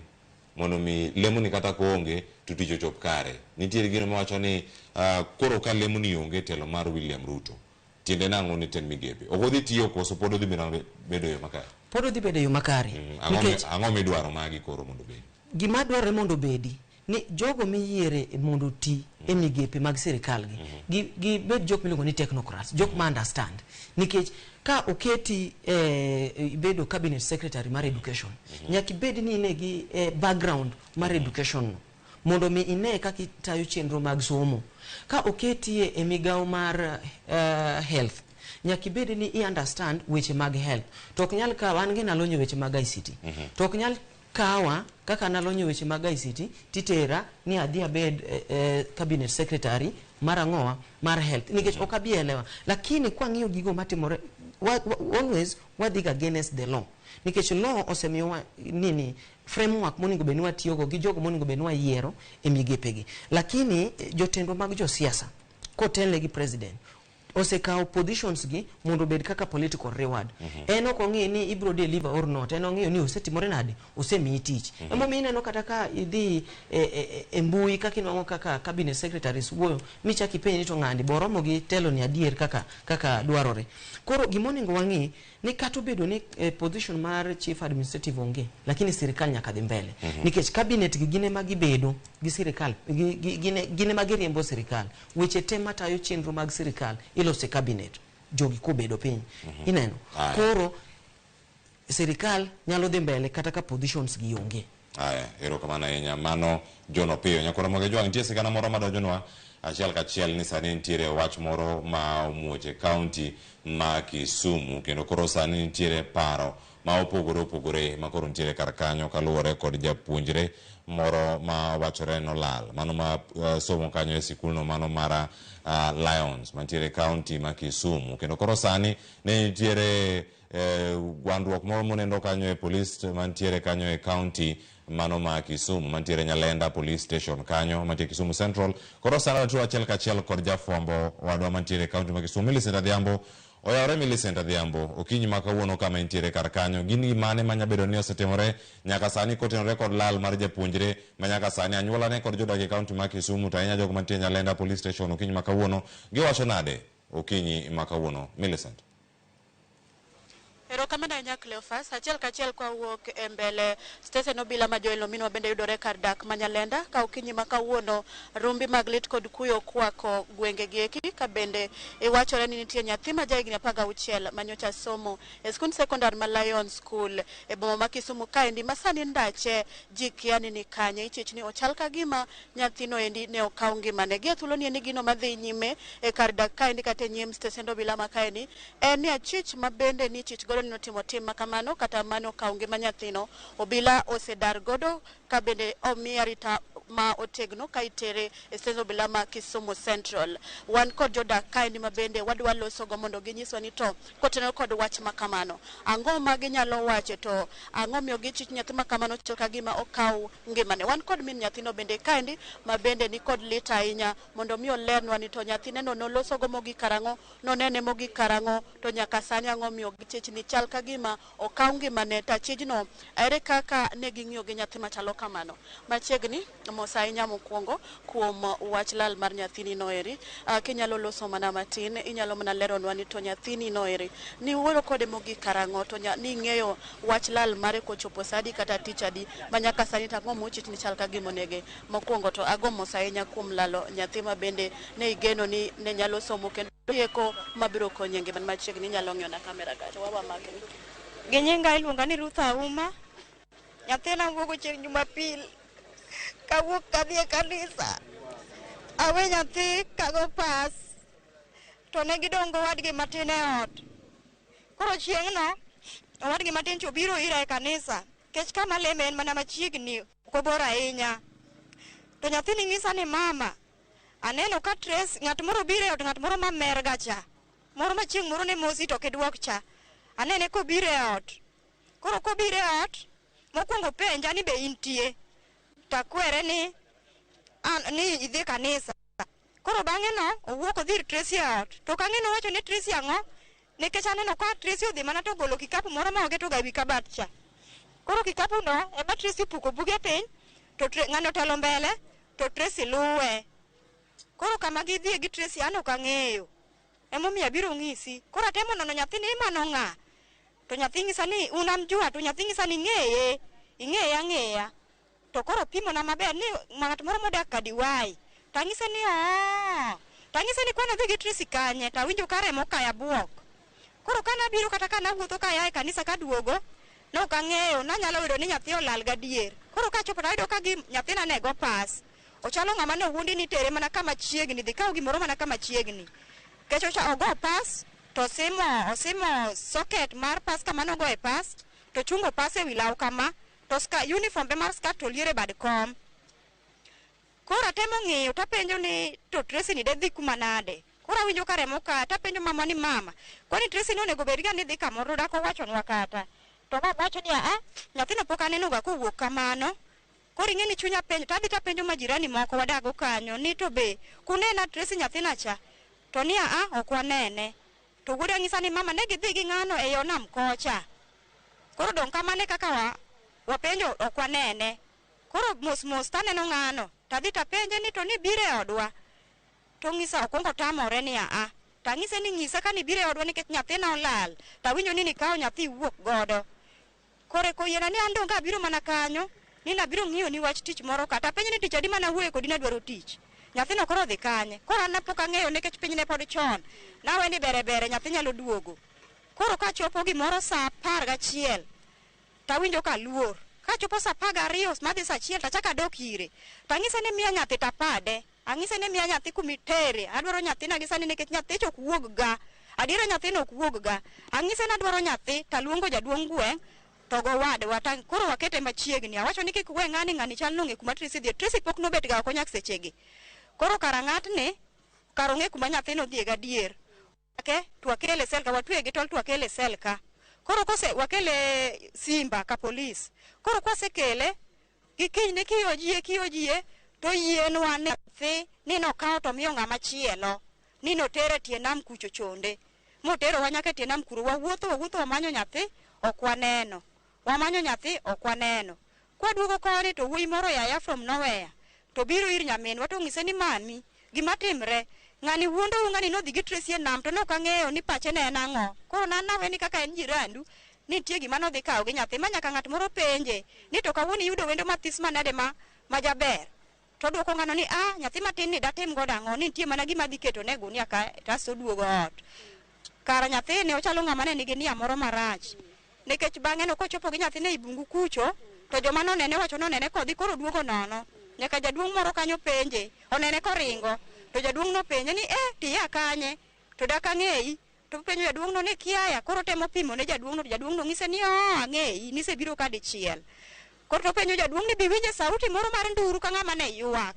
mondo mi lemoni kata koonge to tich ochop kare? Nitiere gino mawacho ni koro ka lemoni onge telo mar William Ruto, tiende nang'o ni tend migepe? Ok odhi tiyo koso pod odhi bedo e yo makare? Pod odhi bedo e yo makare. Ang'o midwaro magi koro mondo obedi? Gima dwarore mondo obedi ni jogo miyiere mondo oti e migepe mag sirikal gi, gibed jok miluongo ni technocrats, jok ma understand. Nikech ka oketi ibedo cabinet secretary mar education, nyaka ibed ni in gi background mar education no, mondo mi ine kaka itayo chenro mag somo. Ka oketi e migawo mar health, nyaka ibed ni i understand weche mag health. To ok nyal kawa, an gi nalonyo weche mag ICT. To ok nyal kawa kaka nalonyo weche mag ICT titera ni adhi abed cabinet secretary mar ang'owa mar health, nikech ok abi elewa. Lakini kwang'iyo gigo matimore, always wadhi ga against the law, nikech law osemiyowa nini framework monego bed ni watiyogo gi jogo monego bed ni wayiero e migepegi. Lakini jotendwa mag josiasa kotelne gi president osekawo positions gi mondo obed kaka political reward. En ok ong'i ni ibro deliver or not, en ong'iyo ni osetimore nade, osemiyi tich. Emomiyo ineno kata ka idhi e mbui kaka inwang'o kaka cabinet secretaries wuoyo, michak ipenj ni to ng'ani bo oromo gi telo ni adier kaka dwarore. Koro gimonego wang'i ni kata obedo ni position mar chief administrative onge, lakini sirikal nyaka dhi mbele. Nikech cabinet gi gin ema gibedo gi sirikal, gin ema giriembo sirikal. Weche te matayo chenro mag sirikal iloso e cabinet, jogi kobedo piny. Ineno? Koro sirikal nyalo dhi mbele kata ka positions gi onge. Aya, erokamano ahinya. Mano John Opiyo. Nyakoro Moge Jwang', nitie sigana moro madonjonwa achiel kachiel ni sani nitiere wach moro ma omuoch e kaunti ma Kisumu, kendo koro sani nitiere paro ma opogore opogore ma koro nitiere kar kanyo kaluwore kod japuonjre moro ma wachore nolal, mano ma somo kanyo e sikulno mano mar Lions mantiere e kaunti ma Kisumu, kendo koro sani ne nitiere gwandruok moro monendo kanyo e polis mantiere kanyo e kaunti mano ma Kisumu, mantiere Nyalenda Police Station kanyo mantiere Kisumu Central. Koro sani watuo achiel kachiel kod jafwambo wadwa mantiere e kaunti ma Kisumu, Millicent Adhiambo. Oyawore Millicent Adhiambo, okinyi ma kawuono kama intiere kar kanyo, gin gimane manya bedo ni osetimore nyaka sani kotenore kod lal mar japuonjre ma nyaka sani anyuolane kod jodak e kaunti ma Kisumu, to ahinya jogo mantie Nyalenda Police Station okinyi ma kawuono, giwacho nade okinyi ma kawuono? Millicent. Erokamano ahinya Cleophas. Achiel kachiel kwa wuok e mbele stesen obila ma Joel Ominwa bende yudore kar dak ma Nyalenda ka okinyi ma kawuono rumbi mag lit kod kuyo kwako gwenge gi eki, ka bende iwachore ni nitie nyathi ma jahigni 16 ma nyocha somo e skund sekondar ma Lion School e boma ma Kisumu kaendi ma sani ndache ji kia ni ni kanye. Ichich ni ochal ka gima nyathino endi ne okaw ngimane. Gi e thuolo ni endi gino madhi nyime e kar dak kaendi kata e nyim stesend obila ma kaendi en ni achich ma bende ni ichich godo miparo ni notimo tim makamano kata mano okawo ngima nyathino obila osedar godo ka bende omi arita ma otegno ka itere e stesen obila ma Kisumu Central. Wan kod jodak kaendi ma bende wadwa losogo mondo ginyiswa ni to kotenore kod wach ma kamano, ang'o ma ginyalo wacho to ang'o miyo gichich nyathi ma kamano chal ka gima okaw ngimane. Wan kod min nyathino bende kaendi ma bende ni kod lit ahinya mondo mi olernwa ni to nyathineno nolosogo mogik karang'o, nonene mogik karang'o, to nyaka sani ang'o miyo gichich ni chal ka gima okaw ngimane to achijno ere kaka ne ging'iyo gi nyathi machalo kamano. Machiegni mos ahinya mokwongo kuom wach lal mar nyathini noeri. Kinyalo loso mana matin, inyalo mana leronwa ni to nyathini noeri niwuoyo kode mogik karang'o to ning'eyo wach lal mare kochopo sa adi kata tich adi ma nyaka sani to ang'o mochich ni chal ka gima onege. Mokwongo to ago mos ahinya kuom lalo nyathi ma bende ne igeno ni ne nyalo somo kendo rieko mabiro konyi e ngimani. Machiegni inyalo ng'iyo na kamera kacha wawa makni. Gi nyinga iluonga ni Ruth Auma. Nyathina wuok chieng' Jumapil. Kawuok kadhi e kanisa. Awe nyathi kago pas. To ne gidong' gowadgi matin e ot. Koro chieng'no, owadgi matin cha obiro ira e kanisa. Nikech kama aleme en mana machiegni, ok obor ahinya. To nyathini nyisa ni mama, aneno ka Tracy, ng'at moro obiro e ot, ng'at moro mamer ga cha. Moro ma chieng' moro ne mosi to ok iduok cha. Anene kobiro e ot. Koro kobiro e ot, mokwongo penja ni be intie. Takwere ni an ni idhi kanisa. Koro bang'e no owuok odhi ir Tracy e ot. To ok ang'e nowacho ne Tracy ang'o, nikech aneno ka Tracy odhi mana to ogolo kikapu moro ma oketo ga ewi kabat cha. Koro kikapu no ema Tracy opuko buge piny, to ng'ano otelo mbele, to Tracy luwe. Koro kama gidhiye gi Tracy an ok ang'eyo. Emomiyo abiro ng'isi. Koro atemo nono nyathi ni mano ng'a. To nyathi ng'isa ni unamjua, to nyathi ng'isa ni ing'eye, ing'eye ang'eya. To koro pimona maber ni ng'at moro modak Kadiwai. Tang'ise ni oo. Tang'ise ni kwani odhi gi Tracy kanye, tawinjo ka remo kaya buok. Koro ka nabiro kata ka nawuotho ka aya e kanisa kaduogo, nok ang'eyo, nanyalo yudo ni nyathi olal gadier. Koro kachopo tayudo ka gi nyathina ne go pas. Ochalo ng'ama ne owuondi ni tere mana kama chiegni, dhi kaw gimoro mana kama chiegni. Nikech ogo pas, to osimo socket mar pas kama nogo e pas, to chungo pas ewi law kama, to uniform be mar skirt to oliero e bad kom. Koro atemo ng'iyo tapenjo ni to Tracy ni de dhi kuma nade. Koro awinjo ka remo ka, tapenjo mama ni mama, kwani Tracy ni onego bed ga ni dhi kamoro dak owachonwa kata. To baba wacho ni a, nyathino pok aneno ga kowuok kamano. Koro ing'e ni chunya penjo, tadhi tapenjo majirani moko wadago kanyo ni to be kunena Tracy nyathina cha, to ni a, ok wanene. To wuoda nyisa ni mama ne gidhi gi ng'ano e yo nam kocha. Koro dong' kamano e kaka wapenjo ok wanene. Koro mos mos taneno ng'ano, tadhi tapenje ni to ni biro e odwa. To ng'isa okwongo tamore ni a. Tang'ise ni ng'isa ka ni biro e odwa nikech nyathina olal. Tawinjo ni nikawo nyathi iwuok godo. Koro eko oyiena ni an dong' abiro mana kanyo, ni nabiro ng'iyo ni wach tich moro ka. Tapenje ni tich adi mana wuoye kodi nadwaro tich. Nyathino koro odhi kanye. Koro an pok ang'eyo nikech piny ne pod chon. Nawe ni bere bere nyathi nyalo duogo. Koro kachopo gimoro sa 11, tawinjo ka luor. Kachopo sa 12 madhi sa 1 tachako adok ire. Tang'ise ni miya nyathi tapade. Ang'ise ni miya nyathi kumitere. Adwaro nyathina gi sani nikech nyathi ok wuog ga. Adiera nyathino ok wuog ga. Ang'ise ni adwaro nyathi taluongo jaduong' gweng' to gowadwa ta koro wakete machiegni. Awacho ni kik we ng'ani, ng'ani chal nong'e kuma Tracy dhiye. Tracy pok nobet ga oko nyaka sechegi. Koro kara ng'atni, kar ong'e kuma nyathino odhiye gadier. Ake, to wakele sel ka, watweye gi tol to wakele sel ka. Koro kose wakele Simba ka polis. Koro kwasekele, gi kinyne kiyojie, to yienwa nyathi ni nokawo to miyo ng'ama chielo. Ni notere tie nam kucho chonde. Moterowa nyaka tie nam kuro, wawuotho wamanyo nyathi, ok waneno. Wamanyo nyathi, ok waneno. Kwaduogo koni to wuoyi moro yaya from nowhere. To biro ir nyaminwa to ng'ise ni mami, gima timre, ng'ani wuondou, ng'ani nodhi gi Tracy e nam to nok ang'eyo ni pache ne en ang'o. Koro nan nawe ni kaka en jirandu, nitie gima nodhi kawo gi nyathi ma nyaka ng'at moro penje ni to kawuono iyudo wendo mathis manade ma jaber. To duoko ng'ano ni a nyathi matin ni datim godo ang'o, ni nitie mana gima adhi keto ne gunia ka kasto oduogo ot. Kara nyathini ochalo ng'ama ne nigi nia moro marach. Nikech bang'e no kochopo gi nyathine ei bungu kucho, to joma nonene wacho nonene kodhi koro oduogo nono. Nyaka jaduong' moro kanyo penje, onene koringo. To jaduong' nopenje ni tiya kanye? To dak ang'eyi. To penjo jaduong' no ni kiaya, koro temo pimo ne jaduong' no, to jaduong' no ng'ise ni oo ang'eyi, nisebiro ka dichiel. Koro to penjo jaduong' ni biwinje sauti moro mar nduru ka ng'ama ne ywak.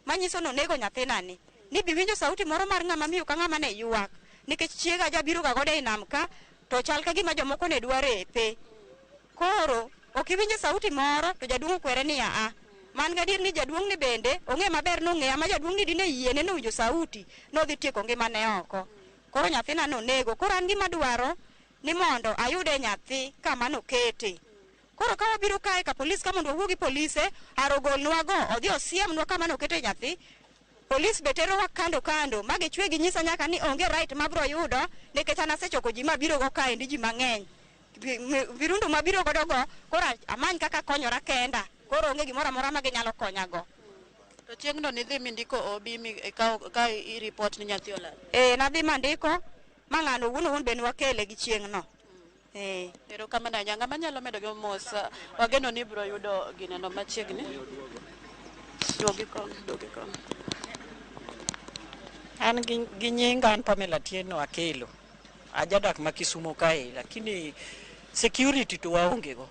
Manyiso ni onego nyathinani. Ni biwinjo sauti moro mar ng'ama miyo ka ng'ama ne ywak. Nikech chiega jabiro ga godo ei nam ka, to chal ka gima jomoko ne dwa repe. Koro ok iwinjo sauti moro to jaduong' okwere ni aa. Man gadier ni jaduong' ni bende ong'e maber nong'eya ma jaduong' ni dine yiene nowinjo sauti nodhi tieko ngimane oko. Koro nyathina nonego. Koro an gima dwaro ni mondo ayude nyathi kama nokete. Koro ka wabiro kae ka polis ka mondo wawuo gi polise, arogolnwa go, odhi osiemnwa kama nokete nyathi. Polis be terowa kando kando, ma gichwe ginyisa nyaka ni onge right mabro yudo, nikech an asechoko ji mabiro go kaendi ji mang'eny. Virundu mabiro godo go, koro amany kaka konyora kenda. Koro onge gimoro amora ma ginyalo konyago. To chieng'no nidhi mindiko OB mi ikawo ka i report ni nyathi olal. Nadhi mandiko, ma ng'ano wuon owuon be nwakele gi chieng'no. Erokamano ahinya. Ng'ama nyalo medo gi mos, wageno ni ibiro yudo gineno machiegni. Duogi kom, duogi kom. An gi nyinga an Pamela Tieno Akelo. Ajadak ma Kisumo kae, lakini security to waonge go.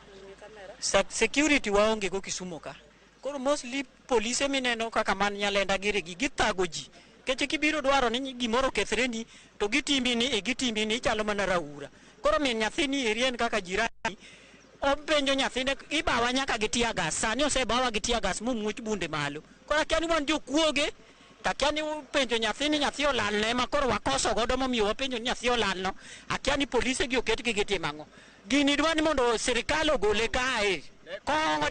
Security waonge go Kisumo ka. Koro mostly polise mineno kaka man Nyalenda giri gi githago ji. Keche kibiro dwaro ni gimoro okethreni to gitimi ni gitimi ni ichalo mana raura. Koro min nyathini eri en kaka jirani openjo nyathine ibawa nyaka gi tear gas. Sani osebawa gi tear gas momuoch bunde malo. Koro akia ni wan jokuoge to akia ni penjo nyathini nyathi olalne ma koro wakoso godo momiyo wapenjo ni nyathi olalno. Akia ni polise gi oketgi gitimo ang'o. Gini dwa ni mondo sirikal ogole kae. Kong'o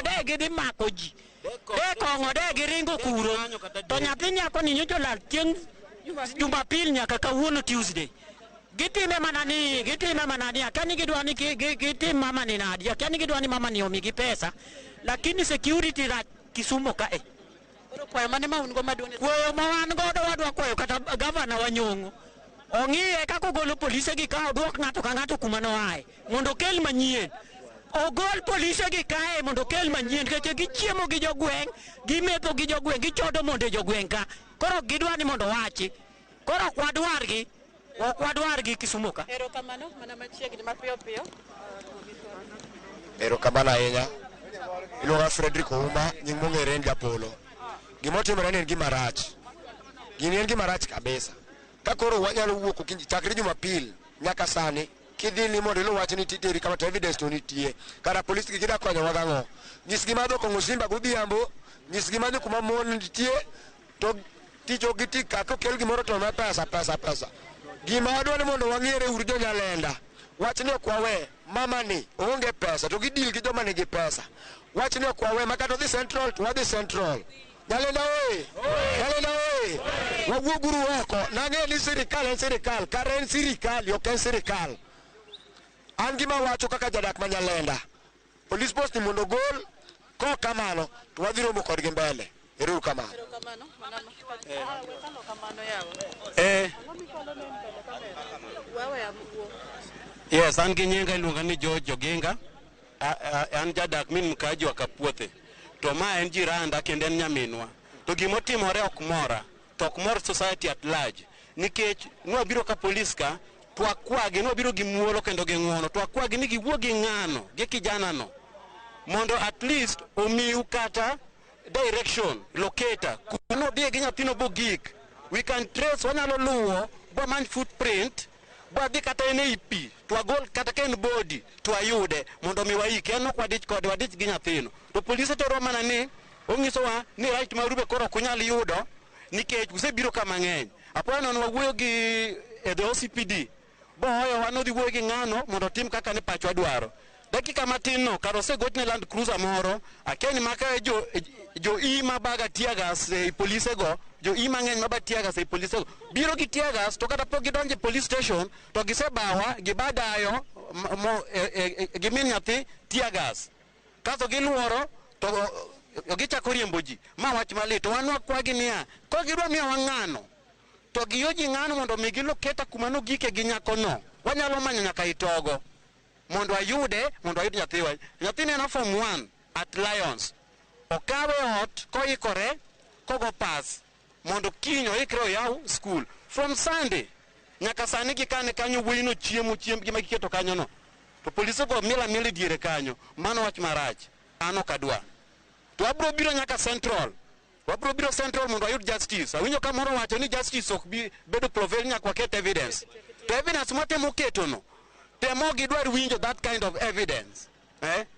de gidhi mako ji. De kong'o de giringo kuro. To nyathi nyako ni nyocha olal chieng' Jumapil nyaka kawuono Tuesday. Gitime mana ni, gitime mana ni, akia ni gidwa ni gitim mama ni nadi, akia ni gidwa ni mama ni omigi pesa, lakini security rach Kisumo kae. Koro kwayo mane ma un go maduong'? Kwayo ma wan godo wadwa kwayo kata gavana Wanyong'o. Ong'iye kaka ogolo polise gi ka oduok ng'ato ka ng'ato kuma noaye mondo okel manyien. Ogol polise gi kae mondo okel manyien nikech gichiemo gi jogweng', gimetho gi jogweng', gichodo mondo e jogweng' ka. Koro gidwa ni mondo owachi. Koro ok wadwargi. Ok wadwargi Kisumo ka. Erokamano, mana machiegni mapiyo piyo. Erokamano ahinya. Iluonga Frederick Ouma, nying mong'ere en Japolo. Gimotimore ni en gima rach. Gini en gima rach kabisa. Ka koro wanyalo wuok okinyi chakre Jumapil nyaka sani kidhi ni mondo iluw wach ni titeri kama to evidence to nitie. Kara polis gi gida konyowa gang'o? Nyisgi madho kong'o Simba godhiambo, nyisgi madho kuma mon nitie, to tich ok giti kaka okel gimoro to ma pesa pesa pesa. Gima wadwa ni mondo wang'ere uru jo Nyalenda. Wach ni ok wawe, mama ni oonge pesa to gidil gi joma nigi pesa. Wach ni ok wawe, ma kata odhi Central to wadhi Central. Nyalenda oye! Nyalenda oye! Wawuoguru oko. Nang'e ni sirikal en sirikal, kare en sirikali ok en sirikal. An gima wacho kaka jadak ma Nyalenda, police post ni mondo ogol, kok kamano to wadhi romo kodgi mbele. Ero kamano. Yes, an gi nyinga iluonga ni George Oginga. An jadak min mkaji wa Kapuothe. To ma en jiranda kendo en nyaminwa. To gimotimore ok mora, to ok mor society at large. Nikech nwabiro ka polis ka, to wakwagi, nwabiro gi muolo kendo gi ng'uono, to wakwagi ni giwuo gi ng'ano, gi kijana no. Mondo at least omiu kata direction, locator, kuma nodhiye gi nyathino bogik. We can trace, wanyalo luwo, bwamany footprint, bwadhi kata en ei pi, to wagol kata ka en body, to wayude, mondo mi waike. En ok wadich kode, wadich gi nyathino. To polise terwa mana ni, onyisowa ni right maru be koro ok unyal yudo, nikech usebiro ka mang'eny. Apoya nono wawuoyo gi e the OCPD, bohoyowa nodhi wuoyo gi ng'ano mondo otim kaka ne pachwa dwaro. Dakika matin no, kar osegochne Land Cruiser moro, akia ni maka jo I mabaga tear gas e polise go, jo I mang'eny maba tear gas e polise go, biro gi tear gas, to kata pok gidonjo e police station, to gisebawa, gibadayo, gi min nyathi tear gas. Kasto giluoro, to gichako riembo ji. Ma wach malit, to wan wakwagi niya, ka gidwa miyowa ng'ano, to giyoji ng'ano mondo mi giloketa kuma nogike gi nyakono. Wanyalo manyo nyaka itogo. Mondo ayude, mondo ayud nyathiwa. Nyathini en form 1 at Lions. Okawe ot koikore, kogo pass, mondo kiny oikre oyaw school. From Sunday, Nyaka sani gikane kanyo wuoyino chiemo chiembgi ma giketo kanyono. To polise go miel amiela e diere kanyo. Mano wach marach. An ok adwa. To wabiro biro nyaka Central. Wabiro biro Central mondo wayud justice. Awinjo ka moro wacho ni justice ok bi bedo prevail nyaka waket evidence. To evidence mwatemo keto no, temo gidwar winjo that kind of evidence.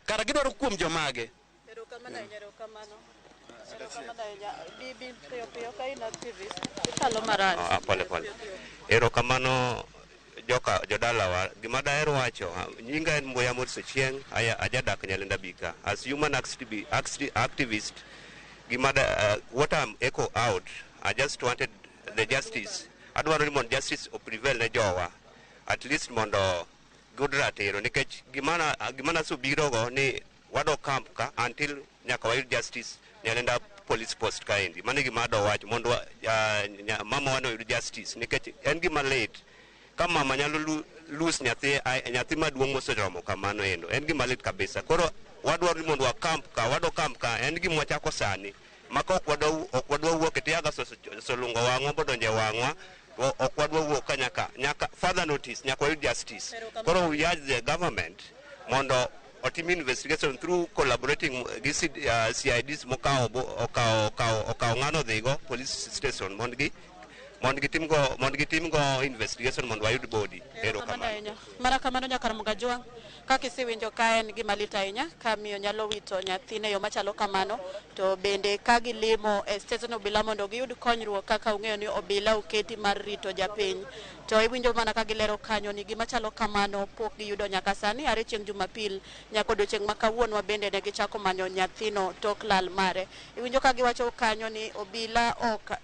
Kara gidwaro kuom jomage. Erokamano ahinya, erokamano. Erokamano ahinya. Bibi piyo piyo ka in activist, ikalo marach. Pole pole. Erokamano joka jodalawa. Gima daher wacho, nyinga en Mbuya Morris Ochieng, ajadak Nyalenda Bika. As human activist, gima what I'm echo out, I just wanted the justice. Adwaro ni mondo justice o prevail ne jowa. At least mondo giyud ratiro nikech gimana osebirogo ni wadok camp ka until nyaka wayud justice Nyalenda police post kaendi. Mano e gima adwa wacho mondo mama wa oyud justice nikech en gima lit ka mama nyalo lose nyathi maduong' moseromo kamano endo en gima lit kabisa. Koro wadwaro ni mondo wa camp ka, wadok camp ka, en gima wachako sani maka ok wadwa wuok e teargas oselungo wang'wa bodonjo e wang'wa, ok wadwa wuok ka nyaka further notice, nyaka wayud justice. Koro we urge the government mondo otim investigation through collaborating gi CIDs mokawo okawo ng'ano dhigo police station mondo gitim go investigation mondo wayud body. Erokamano. Mana kamano nyakar Mugajwang', kaka isewinjo ka en gima lit ahinya ka miyo nyalo wito nyathine e yo machalo kamano, to bende ka gilimo e stesen obila mondo giyud konyruok kaka ung'eyo ni obila oketi mar rito japiny. To iwinjo mana ka gilero kanyo ni gima chalo kamano pok giyudo nyaka sani, are chieng' Jumapil nyaka odiochieng' ma kawuono bende ne gichako manyo nyathino tok lal mare. Iwinjo ka giwacho kanyo ni obila ok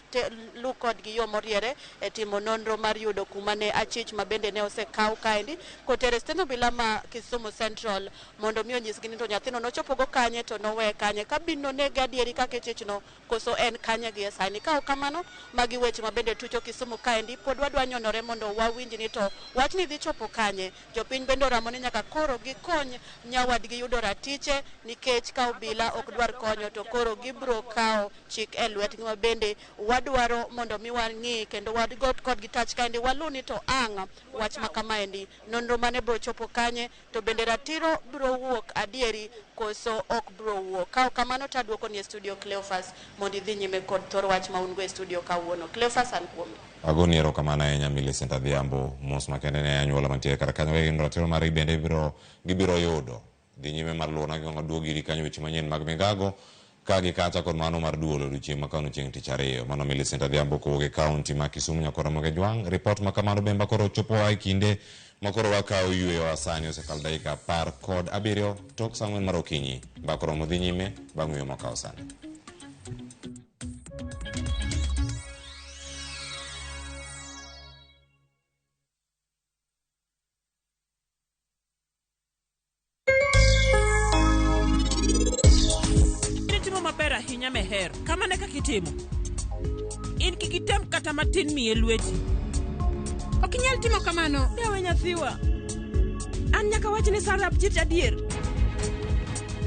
lu kodgi yo moriere e timo nonro mar yudo kuma ne achich ma bende ne osekaw kaendi kotere stesen obila ma Kisumu Central mondo mi onyisgi ni to nyathino nochopogo kanye to nowe kanye, ka bin nonege adieri kaka ichichno koso en kanye gi e sani. Ka ok kamano, magi weche ma bende tucho Kisumu kaendi pod wadwa nyonore mondo wawinj ni to wachni dhi chopo kanye. Jopiny bende oramo ni nyaka koro gikony nyawadgi yudo ratiche nikech ka obila ok dwar konyo to koro gibro kawo chik e lwetgi, ma bende wadwaro mondo mi wang'i kendo wagot kodgi tach kaendi walu ni to ang' wach ma kamaendi nonro mane bro chopo kanye, to bende ratiro bro wuok adieri koso ok bro wuok. Ka ok kamano to aduoko ni e studio Cleophas mondo idhi nyime kod thor wach ma un go e studio kawuono. Cleophas, an kuomi. Agoni erokamano ahinya Millicent Adhiambo, mos makende ne anyuola mantiere kar kanyo ka gin ratiro margi bende gibiro yudo. Dhi nyime mar luwo nagi waduog iri kanyo weche manyien mag migago ka gi kacha kod mano mar duol odiochieng' ma kawuono chieng' tich ariyo. Mano Millicent Adhiambo kowuok e kaunti ma Kisumu nyakora Ramogi Jwang'. Ripot ma kamano bende koro chopo e kinde ma koro wakawo yweyo sani osekalo dakika 17 tok saa 4 mar okinyi. Mbaka romo dhi nyime bang' yweyo makawo sani. Itimo maber ahinya Meher, kamano e kaka itimo. In kik item kata matin miye lweti. Ok inyal timo kamano. Dawe nyathiwa. An nyaka wach ni Sarah Apchit adier.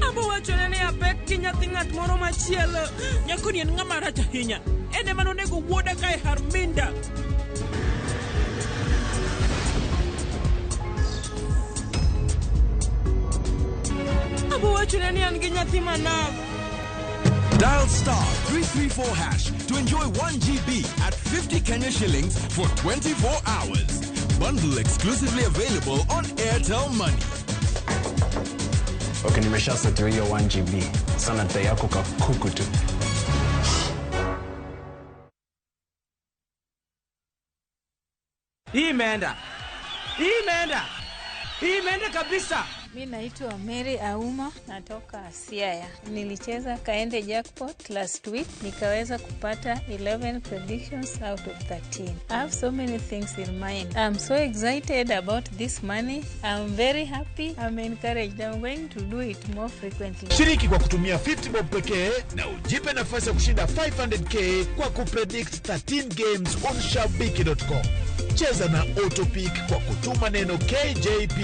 Abo wachone ni apek gi nyathi ng'at moro machielo. Nyakoni en ng'ama rach ahinya. En ema nonego wuoda kae Harminda. Abo wachone ni an gi nyathi manav. Dial star 334 hash to enjoy 1 GB at 50 Kenya shillings for 24 hours. Bundle exclusively available on Airtel Money. Okay, nimeshasetiwa hiyo 1 GB. Sana dai yako kakuku tu. Hii imeenda. Hii imeenda. Hii imeenda kabisa. Mi naitwa Mary Auma, natoka Siaya. Nilicheza Kaende Jackpot last week, nikaweza kupata 11 predictions out of 13. I have so many things in mind. I'm so excited about this money. I'm very happy. I'm encouraged. I'm going to do it more frequently. Shiriki kwa kutumia 50 bob pekee na ujipe nafasi ya kushinda 500k kwa kupredict 13 games on shabiki.com. Cheza na Autopick kwa kutuma neno KJP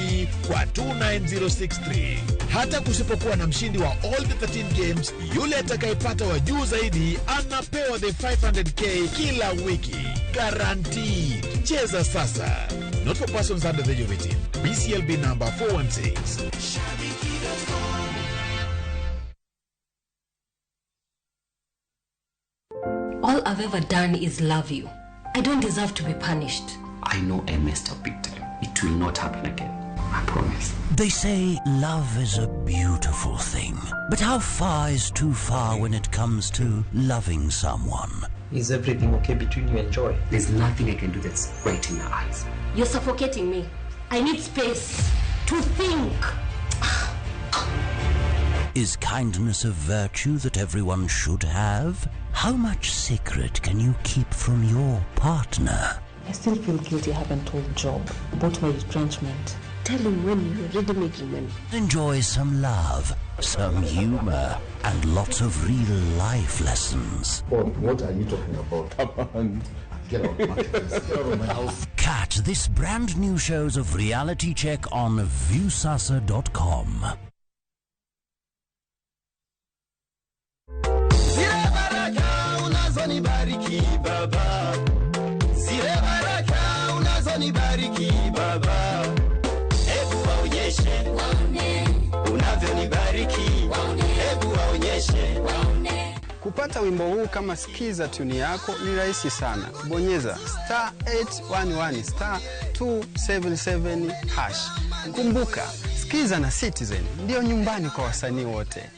kwa 29063. Hata kusipokuwa na mshindi wa all the 13 games, yule atakayepata wa juu zaidi anapewa the 500k kila wiki. Guaranteed. Cheza sasa. Not for persons under the age of 18. BCLB number 416. All I've ever done is love you. I don't deserve to be punished. I know I messed up big time. It will not happen again. I promise. They say love is a beautiful thing. But how far is too far when it comes to loving someone? Is everything okay between you and Joy? There's nothing I can do that's right in her eyes. You're suffocating me. I need space to think. Is kindness a virtue that everyone should have? How much secret can you keep from your partner? I still feel guilty I haven't told Job about my retrenchment. Tell him when you're already making money. Enjoy some love, some humor, and lots of real life lessons. What are you talking about? Come on. Get out of my house. Get out of my house. Catch this brand new shows of Reality Check on Viusasa.com. Zile baraka unazonibariki baba, zile baraka unazonibariki baba, hebu waonyeshe unavyonibariki, hebu waonyeshe. Kupata wimbo huu kama skiza tuni yako ni rahisi sana. Bonyeza star 811 star 277 hash. Kumbuka, skiza na Citizen ndio nyumbani kwa wasanii wote.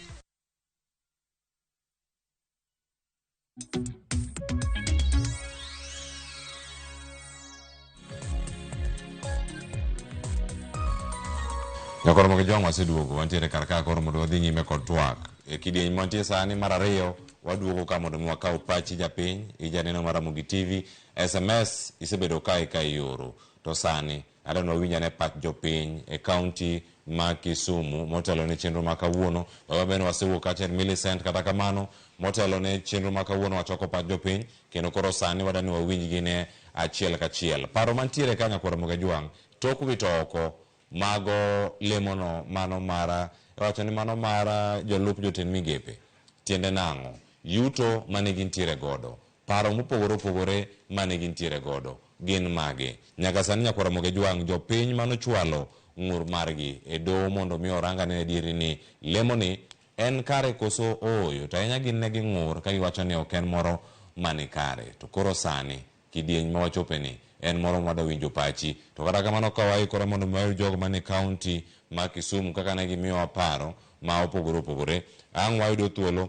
Nyakoro mogi jwang' waseduogo wantiere kar ka koro mondo wadhi nyime kod twak. E kidieny mantie sani mar ariyo waduogo ka mondo mi wakaw pachi japiny ijaneno mar Ramogi TV. SMS isebedo kae ka ioro to sani adwa ni wawinj ane pach jopiny e kaunti ma Kisumu motelo ne chenro ma kawuono. Wabe wasewuok kacha Millicent, kata kamano motelo ne chenro ma kawuono wachoko pach jopiny kendo koro sani wadwa ni wawinj gine achiel kachiel. Paro mantiere ka nyakwar Ramogi Jwang' tok wito oko mago lemono mano mara wacho ni mano mara jolup jotend migepe tiende nang'o, yuto mane gintiere godo, paro mopogore opogore mane gintiere godo gin mage. Nyaka sani nyakwar Ramogi Jwang' jopiny manochwalo ng'ur margi e doho mondo mi orangane adieri ni lemoni en kare koso ooyo, to ahinya gin ne ging'ur ka giwacho ni ok en moro mani kare. To koro sani kidieny ma wachopeni en moro mwadwa winjo pachi. To kata kamano ka waikore mondo mi wayud jogo manie kaunti ma Kisumu kaka ne gimiyowa paro ma opogore opogore, ang' wayudo thuolo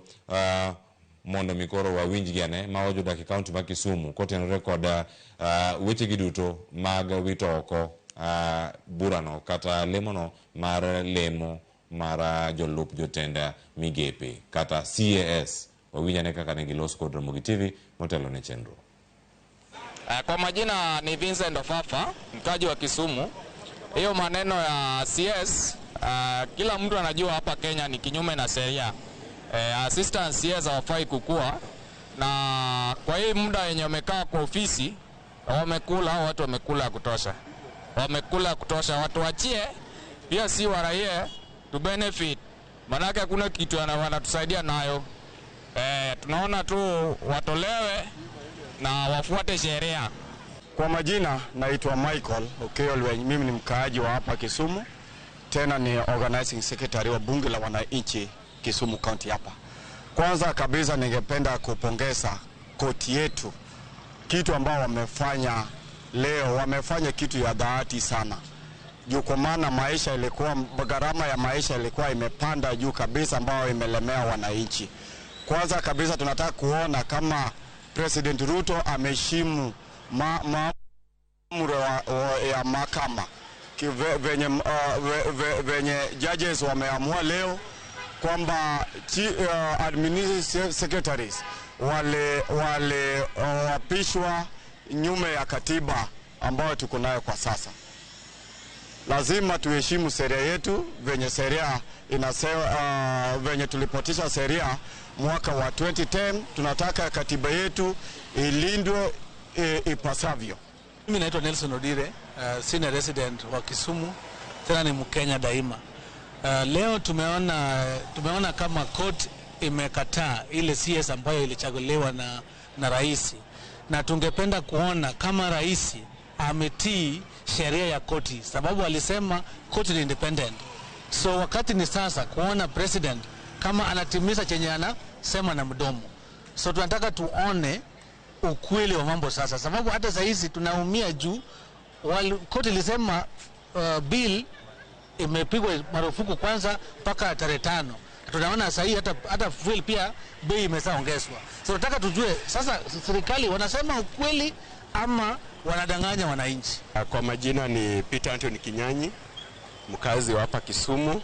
mondo mi koro wawinjgi ane ma jodak e kaunti ma Kisumu kotenore kod wechegi duto mag wito oko burano kata lemono mar lemo mar jolup jotend migepe kata CAS. Wawinj ane kaka ne giloso kod Ramogi TV motelo ne chenro. Kwa majina ni Vincent Ofafa, mkaji wa Kisumu. Hiyo maneno ya CS, kila mtu anajua hapa Kenya ni kinyume na sheria. Assistant CS hawafai kukua, na kwa hii muda yenye wamekaa kwa ofisi wamekula, watu wamekula kutosha. Wamekula kutosha, watu wachie pia si waraie to benefit. Manake hakuna kitu wanatusaidia nayo. Tunaona tu watolewe na wafuate sheria. Kwa majina naitwa Michael Okeyo Lweny, mimi ni mkaaji wa hapa Kisumu, tena ni organizing secretary wa bunge la wananchi Kisumu County hapa. Kwanza kabisa ningependa kupongeza koti yetu, kitu ambao wamefanya leo, wamefanya kitu ya dhati sana. Juu kwa maana maisha ilikuwa, gharama ya maisha ilikuwa imepanda juu kabisa ambao imelemea wananchi. Kwanza kabisa tunataka kuona kama President Ruto ameheshimu maamuro ya mahakama venye judges wameamua leo kwamba administrative secretaries wale wapishwa nyume ya katiba ambayo tuko nayo kwa sasa. Lazima tuheshimu sheria yetu venye sheria inasema, venye tulipotisha sheria mwaka wa 2010. Tunataka katiba yetu ilindwe ipasavyo. Mimi naitwa Nelson Odire, senior resident wa Kisumu, tena ni Mkenya daima. Leo tumeona kama court imekataa ile CS ambayo ilichaguliwa na rais, na tungependa kuona kama rais ametii sheria ya koti, sababu alisema koti ni independent. So wakati ni sasa kuona president kama anatimiza chenye anasema na mdomo. So tunataka tuone ukweli wa mambo sasa, sababu hata saa hizi tunaumia juu koti ilisema bill imepigwa marufuku kwanza mpaka tarehe 5. Tunaona sasa hii hata fuel pia bei imeshaongezwa. So tunataka tujue sasa serikali wanasema ukweli ama wanadanganya wananchi. Kwa majina ni Peter Anthony Kinyanyi, mkazi wa hapa Kisumu.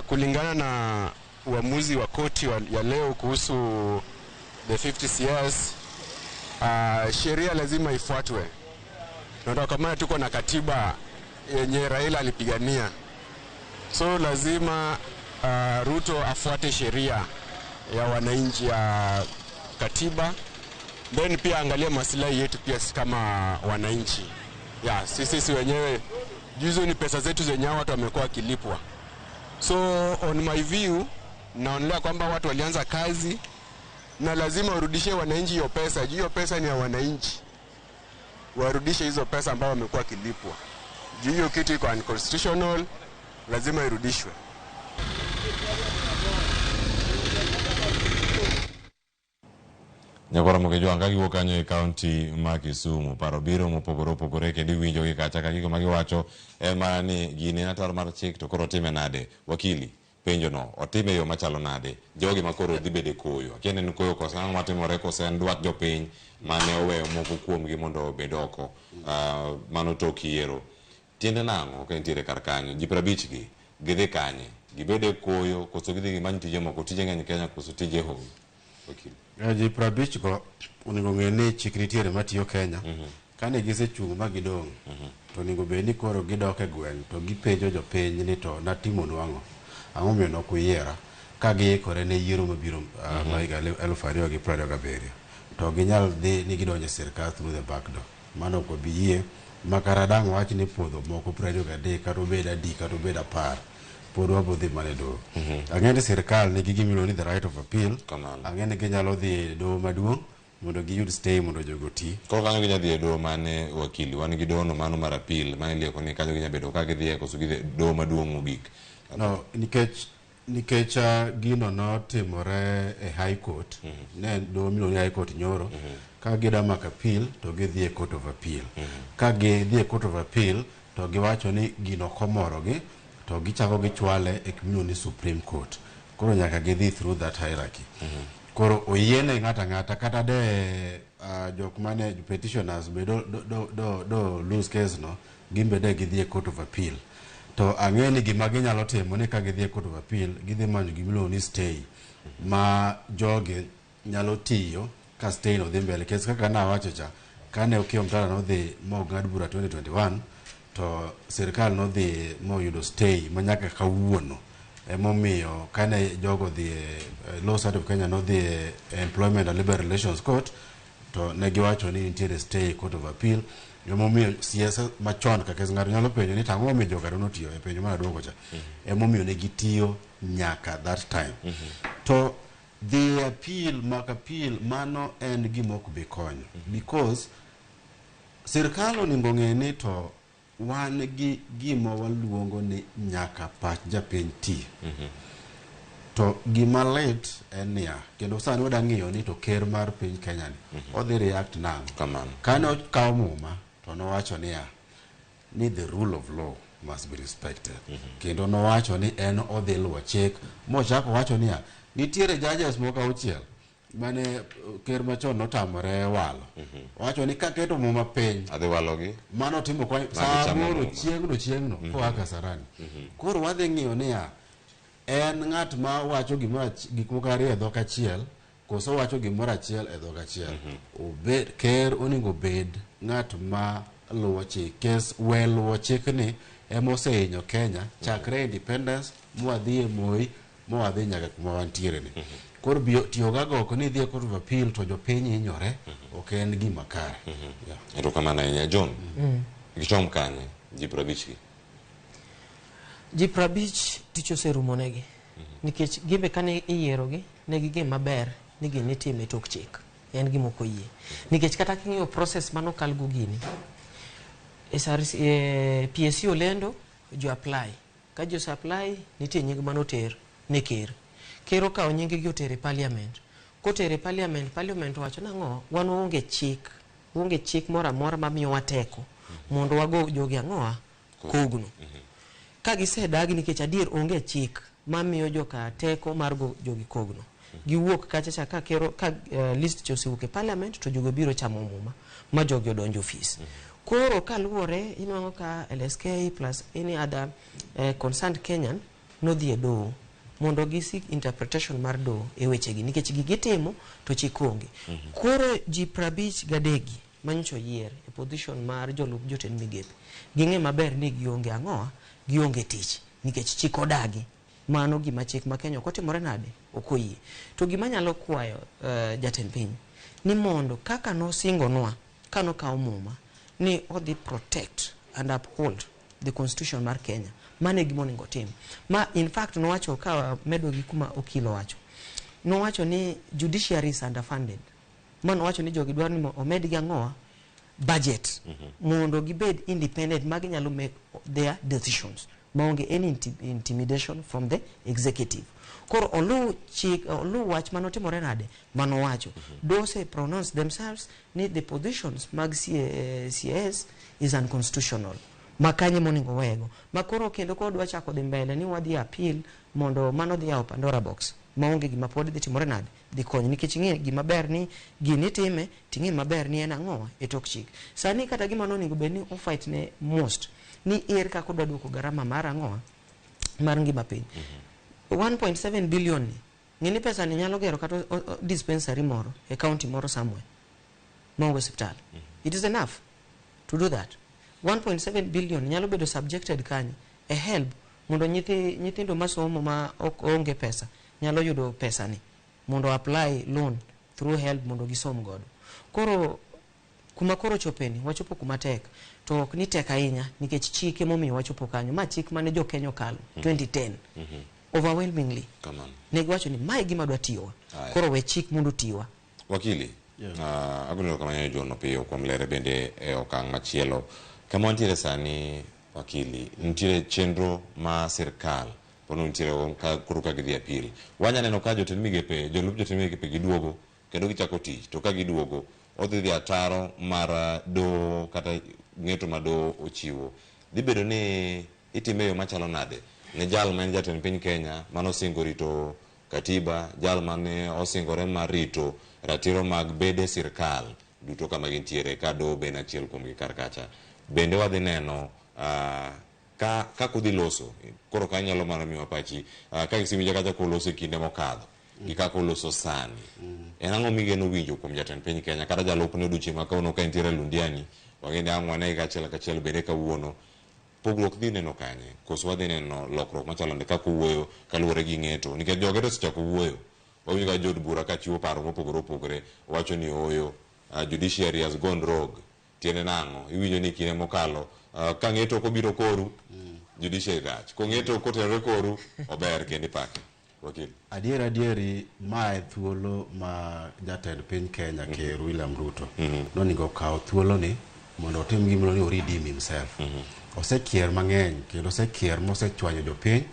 Kulingana na uamuzi wa koti ya leo kuhusu the 50 CS, sheria lazima ifuatwe. Na kwa maana tuko na katiba yenye Raila alipigania. So lazima Ruto afuate sheria ya wananchi ya katiba. Then pia angalia maslahi yetu pia kama wananchi. Ya, sisi wenyewe juzo ni pesa zetu zenye watu wamekuwa kilipwa. So on my view naonelea kwamba watu walianza kazi na lazima warudishe wananchi hiyo pesa. Hiyo pesa ni ya wananchi. Warudishe hizo pesa ambao wamekuwa kilipwa. Hiyo kitu iko unconstitutional, lazima irudishwe. Nyakora mokejwang' ka giwuok kanyo e kaunti ma Kisumu, paro biro mopogore opogore kendo iwinjo gi kacha ka gigo ma giwacho en mana ni gini en ataro mar chik to koro otime nade. Wakili, penjo no otime e yo machalo nade? Jogi ma koro dhi bedo e koyo, akia ni en koyo koso ang'o matimore, koso en dwach jopiny mane oweyo moko kuomgi mondo obed oko mano tok yiero. Tiende nang'o ka entiere kar kanyo? Ji 50 gi gidhi kanye? Gibedo e koyo koso gidhi gimany tije moko? Tije ng'eny Kenya koso tije hol? Wakili. Ji 50 go onego ng'e ni chik nitiere matiyo Kenya. Kane gisechung' ma gidong' to onego bed ni koro gidok e gweng' to gipenjo jopiny ni to natimonu ang'o? Ang'o miyo nok uyiera? Ka giikore ne yiero mabiro ma higa 2027. To ginyal dhi ni gidonjo e sirkal through the back door. Mano ok wabi yie. Makara dang' wach ni puodho moko 23 kata obed adi kata obed 10 pod wabo dhi mana e doho. Ang'e ni sirkal nigi gima iluongo ni the right of appeal. Ang'e ni ginyalo dhi e doho maduong' mondo giyud stay mondo jogo oti. Koro kanyo ginya dhi e doho mane wakili? Wan gi doho no mano mar appeal ma ilieko ni kanyo ginya bedo ka gidhiye koso gidhi e doho maduong' mogik. No, nikech gino notimore e High Court, ne doho miluongo ni High Court nyoro, ka gida mako appeal to gidhi e Court of Appeal. Ka gidhi e Court of Appeal to giwacho ni gino ok omorogi to gichako gichwale e miluongo ni Supreme Court. Koro nyaka gidhi through that hierarchy. Koro oyiene ng'ato ang'ata kata de jok mane petitioners be do lose case no, gin be de gidhi e Court of Appeal. To ang'e ni gima ginyalo timo ni ka gidhi e Court of Appeal gidhi manyo gimiluongo ni stay ma jogi nyalo tiyo ka stay no dhi mbele. Kes kaka nawacho cha, kane Okiya Omtata nodhi mong'ad bura 2021 to sirkal nodhi moyudo stay manyaka kawuono. Emomiyo kane jogo dhi e Law Society of Kenya nodhi e Employment and Labour Relations Court to ne giwacho ni nitiere stay Court of Appeal. Emomiyo siasa machon kaka ng'ato nyalo penjo ni tang'o momiyo jogo notiyo e penjo mar duoko cha. Emomiyo ne gitiyo nyaka that time. To the appeal mak appeal mano en gima ok bi konyo because sirkal onego ng'e ni to wan gi gima waluongo ni nyaka pach japiny ti. To gima lit en niya, kendo sani wada ng'iyo ni to ker mar piny Kenya ni odhi react nang'o. Kane okawo muma to nowacho niya ni the rule of law must be respected. Kendo nowacho ni en odhi luwo chik mochako wacho niya nitiere judges moko 6 mane ker machon notamore walo. Wacho ni kaketo muma piny adhi walogi mano timo kwa saa aboro chieng'no koa Kasarani. Koro wadhi ng'iyo niya en ng'at ma wacho gimoro gik moko ariyo e dhok achiel koso wacho gimoro achiel e dhok achiel. Obed ker onego bed ng'at ma luwo chik. Kes we luwo chikni ema osehinyo Kenya chakre independence mwadhi e Moi mwadhi nyaka kuma wantiere ni. Koro tiyo gago oko ni idhi e Court of Appeal to jopiny hinyore ok en gima kare. Erokamano ahinya John. Gichom kanye ji 50 gi? Ji 50 tich oserumo negi. Nikech gimbe kane iyierogi ne gigem maber ni gini itime tok chik. En gima ok oyie. Nikech kata king'iyo process manokalgo gini, SRC, PSC olendo jo apply ka jo ose apply nitie nying manoter ne ker ker okawo nying gi otere parliament kotere parliament parliament owacho nang'o wan waonge chik waonge chik moro amora mamiyowa teko mondo wago jogi ang'owa kogno ka gisedagi nikech adier onge chik mamiyo joka teko mar go jogi kogno giwuok kacha cha ka kero ka list cha osewuok e parliament to jogo biro chamo muma ma jogi odonjo ofis koro kaluwore inwang'o ka LSK plus any other concerned Kenyan nodhi e doho mondo gi seek interpretation mar doho e wechegi nikech gigitimo to chik onge koro ji 53 manyocha oyier e position mar jolup jotend migepe ging'e maber ni gionge ang'owa gionge tich nikech chik odagi mano gima chik ma Kenya ok otimore nade ok oyie to gima nyalo kwayo jatend piny ni mondo kaka nosingonwa kanokawo muma ni odhi protect and uphold the constitution mar Kenya mano e gima onego otim ma in fact nowacho ka medo gi kuma okil owacho nowacho ni judiciary is underfunded ma nowacho ni jogi dwaro ni omedgi ang'owa budget mondo gibed independent ma ginyalo make their decisions maonge any intimidation from the executive koro oluw chik oluw wach manotimore nade manowacho dose pronounce themselves ni the positions mag CS is unconstitutional ma kanye monego wego ma koro kendo kodwa chako dhi mbele ni wadhi appeal mondo mano dhi yawo Pandora box maonge gima pod dhi timore nade dhi konyo nikech ing'e gima ber ni gini time ting'e maber ni en ang'owa e tok chik sani kata gima nonego bed ni ofight ne most ni er kaka odwa duoko garama mar ang'owa mar ngima piny 1.7 billion ni ng'e ni pesa ni nyalo gero kata dispensary moro e county moro somewhere maonge osiptal it is enough to do that 1.7 billion nyalo bedo subjected kanye e help mondo nyithindo masomo ma ok onge pesa nyalo yudo pesa ni mondo apply loan through help mondo gisom godo koro kuma koro chopeni wachopo kuma tek to ok ni tek ahinya nikech chike momiyo wachopo kanyo ma chik mane jo Kenya okalo 2010 overwhelmingly Kamano. ne giwacho ni mae gima dwa tiyowa Aya. koro we chik mondo otiwa Wakili, agoni erokamano ne John Opiyo kuom lere bende e okang' machielo. Kama wantiere sani, wakili, nitiere chenro ma sirkal pod nitiere ka koro ka gidhi appeal. Wanya neno ka jotend migepe, jolup jotend migepe giduogo kendo gichako tich, to ka giduogo odhi dhi ataro mar doho kata ng'eto ma doho ochiwo. Dhi bedo ni itime e yo machalo nade ne jal ma en jatend piny Kenya manosingo rito katiba, jal mane osingore mar rito ratiro mag bede sirkal duto kama gintiere ka doho be en achiel kuomgi kar kacha. Bende wadhi neno ka kaka udhi loso koro ka inyalo mana miwa pachi ka isewinjo kata koloso e kinde mokadho gi kaka oloso sani en ang'o migeno winjo kuom jatend piny Kenya kata jalupne odiochieng' ma kawuono ka entiere Londiani wang'e ni ang' wane kachiel kachiel bende kawuono pogruok dhi neno kanye koso wadhi neno lokruok machalo nade kaka owuoyo kaluwore gi ng'eto nikech joge to osechako wuoyo wawinjo ka jood bura ka chiwo paro mopogore opogore wacho ni ooyo judiciary has gone rogue tiende nang'o iwinjo ni kinde mokalo ka ng'eto ok obiro koru judiciary rach kong'eto ok otenore koru ober kendo ipake wakil Adier adieri mae thuolo ma jatend piny Kenya Ker William Ruto nonego okaw thuolo ni mondo otim gimiluongo ni o redeem himself. Osekier mang'eny kendo osekier mosechwanyo jopiny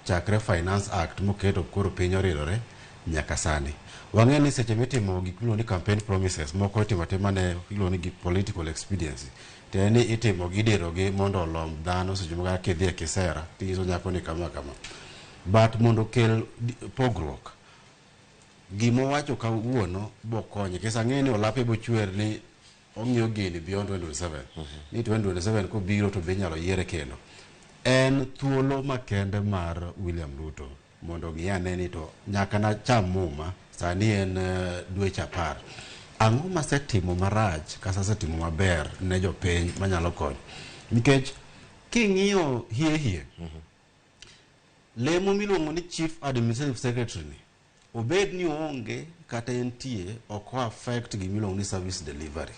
chakre Finance Act moketo koro piny oridore nyaka sani. Wang'e ni seche mitimo gik miluongo ni campaign promises moko itimo atima ne iluongo ni gik political expediency tiende ni itimo gi idiro gi mondo olomb dhano seche moko kaka kidhi e kisera tinyiso nyako ni kama kama but mondo okel pogruok gimowacho kawuono bokonye nikech ang'e ni olape bochwer ni ong'iyo gini beyond 2027 ni 2027 kobiro to be inyalo yiere kendo en thuolo makende mar William Ruto mondo ong'i ane ni to nyaka nacham muma sani en dweche 10 ang'o masetimo marach kata asetimo maber ne jopiny manyalo konyo nikech king'iyo hie hie lemo miluongo ni chief administrative secretary ni obed ni oonge kata entie ok o affect gimiluongo ni service delivery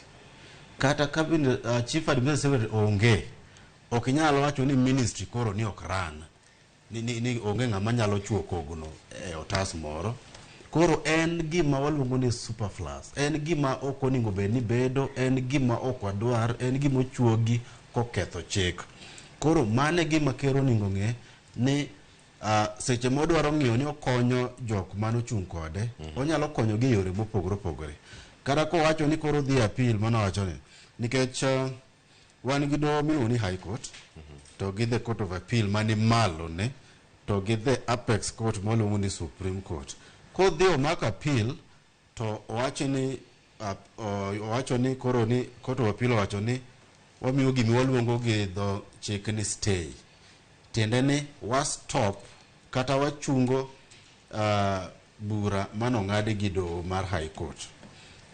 kata cabinet, chief administrative secretary onge ok inyal wacho ni ministry koro ni ok run ni onge ng'ama nyalo chuo kogno e otas moro koro en gima waluongo ni superfluous en gima ok onego bed ni bedo en gima ok wadwar en gima ochuogi koketho chik. Koro mano e gima ker onego ng'e ni seche modwaro ng'iyo ni okonyo jok manochung' kode, onyalo konyogi e yore mopogore opogore. Kata kowacho ni koro odhi e appeal manowacho ni nikech wan gi doho miluongo ni High Court to gi the Court of Appeal mani malo ne to gi the Apex Court maluongo ni Supreme Court. Kodhi omako appeal to owacho ni owacho ni koro ni Court of Appeal owacho ni wamiyo gima waluongo gi dho chik ni stay. Tiende ni wa stop kata wachungo bura manong'adi gi doho mar High Court.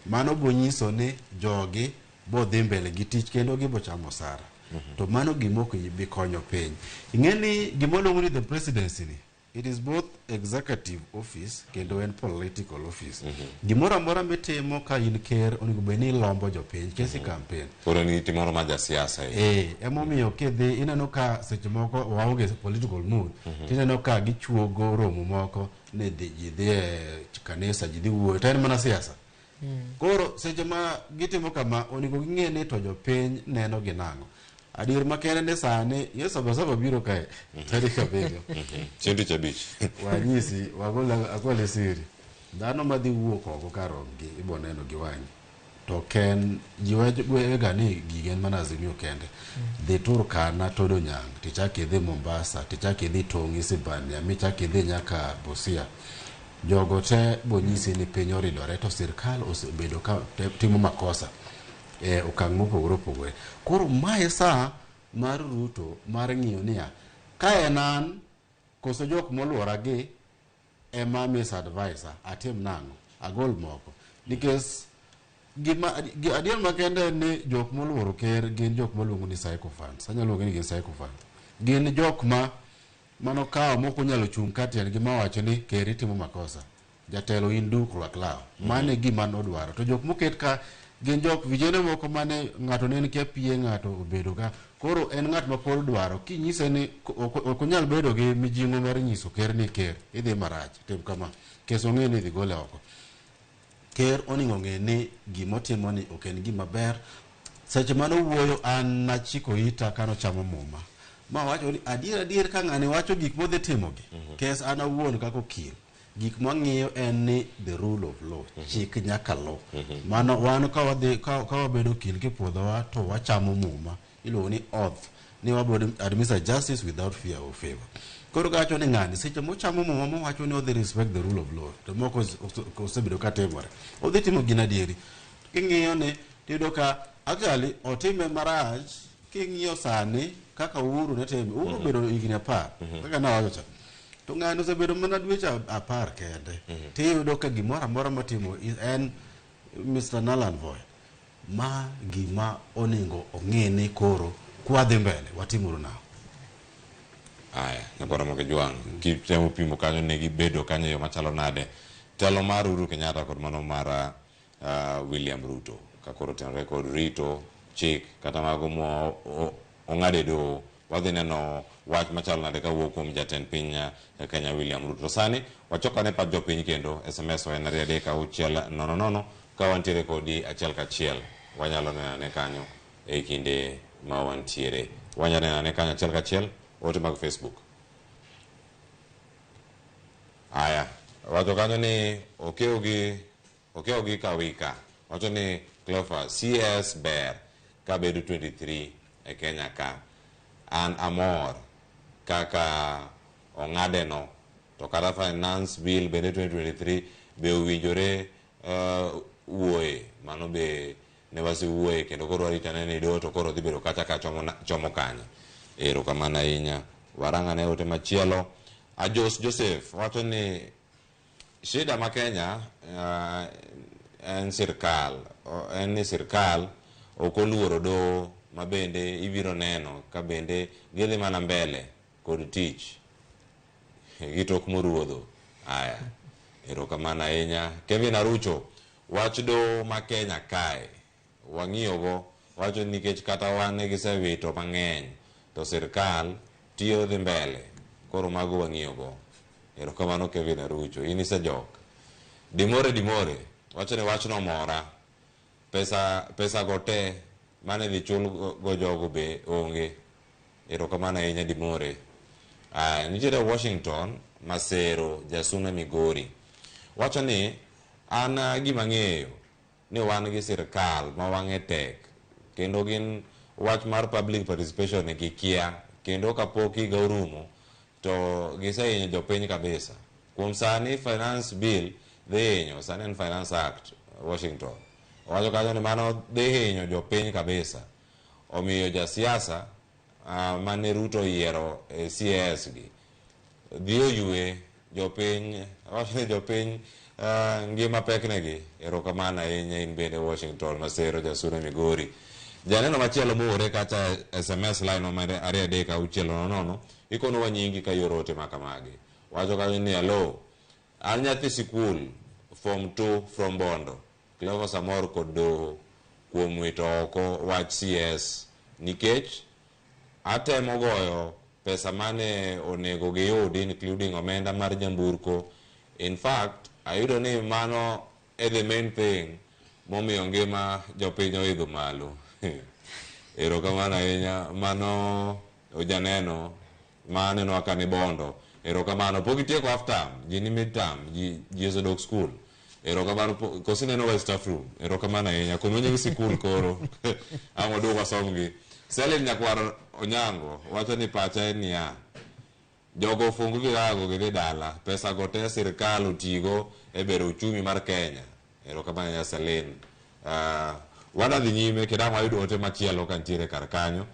Mano bonyiso ni jogi bodhi mbele gi tich kendo gibochamo osara. To mano gima ok bi konyo piny. Ing'e ni gima waluongo ni the presidency ni, it is both executive office kendo en political office. Gimoro amora mitimo ka in ker onego bed ni ilombo jopiny kesi campaign. Koro ni timoro ma jasiasa. Emomiyo kidhi ineno ka seche moko waonge political mood, tineno ka gichuogo romo moko ni ji dhi e kanisa, ji dhi wuoyo, to en mana siasa. Koro seche ma gitimo kama onego ging'e ni to jopiny neno gi nang'o. Adier makende ni sani ye Sabasaba biro kae tarik 7. Chieng' tich abich. Wanyisi agole siri. Dhano madhi wuok oko kar romgi ibo neno gi wang'i. To ken ji wega ni gigi en mana Azimio kende. Dhi Turkana Todo Nyang', tichak idhi Mombasa, tichak idhi Tong' Isebania, michak idhi nyaka Busia. Jogo te bonyisi ni piny oridore to sirkal osebedo ka timo makosa e okang' mopogore opogore. Koro mae saa mar Ruto mar ng'iyo niya, ka en an koso jok moluora gi ema misadvisor, atim nang'o? Agol moko. Nikech gima adier makende en ni jok moluoro ker gin jok maluongo ni sycophants. Anyalo luongo ni gin sycophants. Gin jok ma manokawo mok onyalo chung' ka tiendgi mawacho ni ker itimo makosa. Jatelo in duk rwak law. Mano e gima nodwaro. To jok moket ka gin jok vijende moko mane ng'ato ne kia pie ng'ato obedo ka. Koro en ng'at ma pod dwaro. Kinyise ni ok onyal bedo gi mijing'o mar nyiso ker ni ker idhi marach. Tim kama. Kes ong'e ni idhi gole oko. Ker onego ng'e ni gimotimo ni ok en gima ber. Seche mane owuoyo an nachiko ita kanochamo muma. Ma wacho ni adier adier ka ng'ani wacho gik modhi timogi. Kes an awuon kaka okil. Gik mwang'iyo en ni the rule of law, chik nyaka luw. Mano wan ka wadhi ka wabedo okil kipuodhowa to wachamo muma iluongo ni oath ni wabedo administer justice without fear or favor. Koro kawacho ni ng'ani seche mochamo muma mowacho ni odhi respect the rule of law to moko osebedo ka timore. Odhi timo gin adieri. King'iyo ni tiyudo ka actually otime marach king'iyo sani kaka Uhuru ne time. Uhuru obedo higni 10 kaka nawacho cha. To ng'ani osebedo mana dweche 10 kende. Tiyudo ka gimoro amora motimo en Mr. Null and Void. Ma gima onego ong'e ni koro kwadhi mbele watimuru nang'o. Aya, nyakoro moke jwang'. Kitemo pimo kanyo ne gibedo kanyo e yo machalo nade. Telo mar Uhuru Kenyatta kod mano mar William Ruto. Ka koro otenore kod rito chik kata mago mo ong'ade doho. Wadhi neno wach machalo nade kawuok kuom jatend piny Kenya William Ruto. Sani wachokane pach jopiny kendo SMS wa en 2 3 6 0 0 ka wantiere kodi achiel kachiel wanyalo neno ane kanyo e kinde ma wantiere. Wanyalo neno ane kanyo achiel kachiel ote mag Facebook. Aya, wacho kanyo ni okewo gi kawika. Wacho ni Cleophas CS ber kabedo 23 e Kenya ka. An amor kaka ong'ade no to kata finance bill bende 2023 be owinjore wuoye. Mano be ne wasewuoye kendo koro warito ane ni doho to koro dhi bedo kacha ka chomo kanye. Erokamano ahinya. Warang' ane ote machielo. Ajos Joseph wacho ni shida ma Kenya en sirkal. En ni sirkal ok oluoro doho ma bende ibiro neno ka bende gidhi mana mbele kod tich gi tok moruodho. Aya, erokamano ahinya. Kevin Arucho, wach doho ma Kenya kae wang'iyogo wacho nikech kata wan ne gisewito mang'eny to sirkal tiyo dhi mbele koro mago wang'iyogo. Erokamano Kevin Arucho, in isejok. Dimore Dimore wacho ni wachno mora. Pesa go te mane dhi chul go jogo be onge. Erokamano ahinya Dimore. Aya, nitiere Washington Masero Jasuna Migori. Wacho ni an gima ng'eyo ni wan gi sirkal ma wang'e tek kendo gin wach mar public participation e gikia kendo kapok higa orumo to gisehinyo jopiny kabisa. Kuom sani finance bill dhi hinyo, sani en Finance Act Washington. Owacho kanyo ni mano dhi hinyo jopiny kabisa. Omiyo jasiasa mane Ruto oyiero e CAS gi dhi oywe jopiny, wacho ni jopiny ngima peknegi. Erokamano ahinya in bende Washington Masero Jasuna Migori. Janeno machielo moore kacha SMS line mar 2 3 6 0 0 ikonowa nyingi ka ioro ote makamagi. Wacho kanyo ni hello, an nyathi sikul form 2 from Bondo. Cleophas Samor kod doho kuom wito oko wach CS nikech atemo goyo pesa mane onego giyudi including omenda mar nyamburko. In fact, ayudo ni mano e the main thing momiyo ngima jopiny oidho malo. Erokamano ahinya, mano janeno ma aneno ka ni Bondo. Erokamano, pok itieko half term, ji ni mid term, ji osedok school. Erokamano, koso ineno wa e staff room. Erokamano ahinya, kono nying sikul koro. Ang' waduog wasomgi. Selin Nyakwar Onyango wacho ni pacha en niya, jogo ofung virago gidhi dala, pesa go te sirkal otigo e bero uchumi mar Kenya. Erokamano ahinya Selin. Wadhi nyime kendo ang' wayud ote machielo ka nitiere kar kanyo.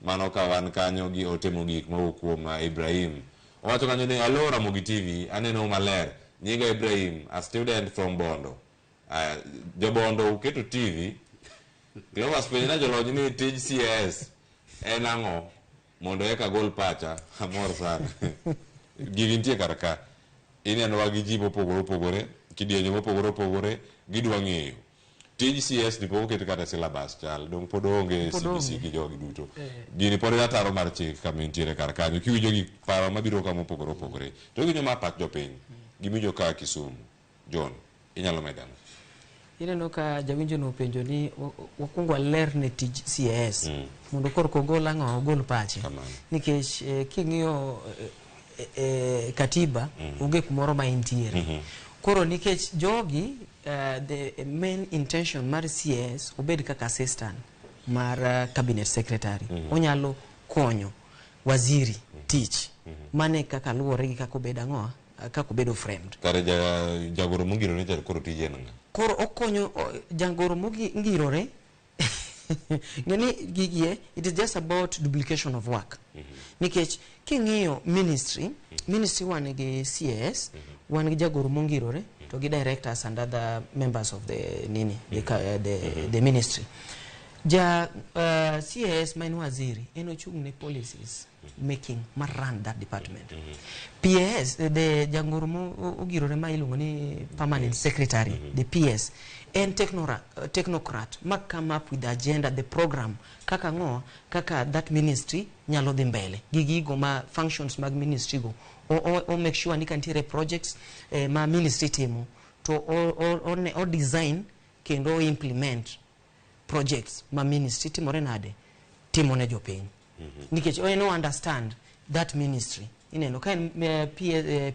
Mano ka wan kanyo gi ote mogik mawuok kuom Ibrahim. Owacho kanyo ni hello Ramogi TV, aneno maler. Nyinga Ibrahim, a student from Bondo. Jobondo uketo TV. Cleophas penjna jolony ni tij CS en ang'o mondo eka gol pacha. Amor sana. Gigi nitie kar ka. Inenowa gi ji mopogore opogore, kidienje mopogore opogore, gidwa ng'eyo. Tij CS ni pok oket kata syllabus chal, dong pod onge CBC gi jogi duto. Gini pod en ataro mar chik kama entiere kar kanyo. Kiwinjo gik paro mabiro ka mopogore opogore, to iwinjo ma pach jopiny, gimiwinjo ka Kisumu. John, inyalo medo ang'o? Ineno ka jawinjo no openjo ni wakwongo waler ne tij CAS mondo korka ogol ang'o, ogol pache. Nikech king'iyo katiba onge kumoro ma entiere. Koro nikech jogi the main intention mar CS obed kaka assistant mar cabinet secretary. Onyalo konyo waziri tich. Mane kaka luwore gi kaka obedo ang'o, kaka obedo framed. Kare jagoro mongirore cha koro tije en ang'o? Koro okonyo jagoro mongirore. Ng'eni gigie, it is just about duplication of work. Nikech king'iyo ministry, ministry wan gi CS, wan gi jagoro mongirore, to gi directors and other members of the nini, the ministry. Ja CAS ma en waziri, en ochung' ne policies making ma run that department. PS, the jagoro mogirore ma iluongo ni permanent secretary, the PS, en technocrat ma come up with the agenda, the program, kaka ng'o, kaka that ministry nyalo dhi mbele. Gi gigo ma functions mag ministry go. O make sure ni ka nitiere projects ma ministry timo, to o design kendo o implement projects ma ministry timore nade, timo ne jopiny. Nikech o no understand that ministry. Ineno ka en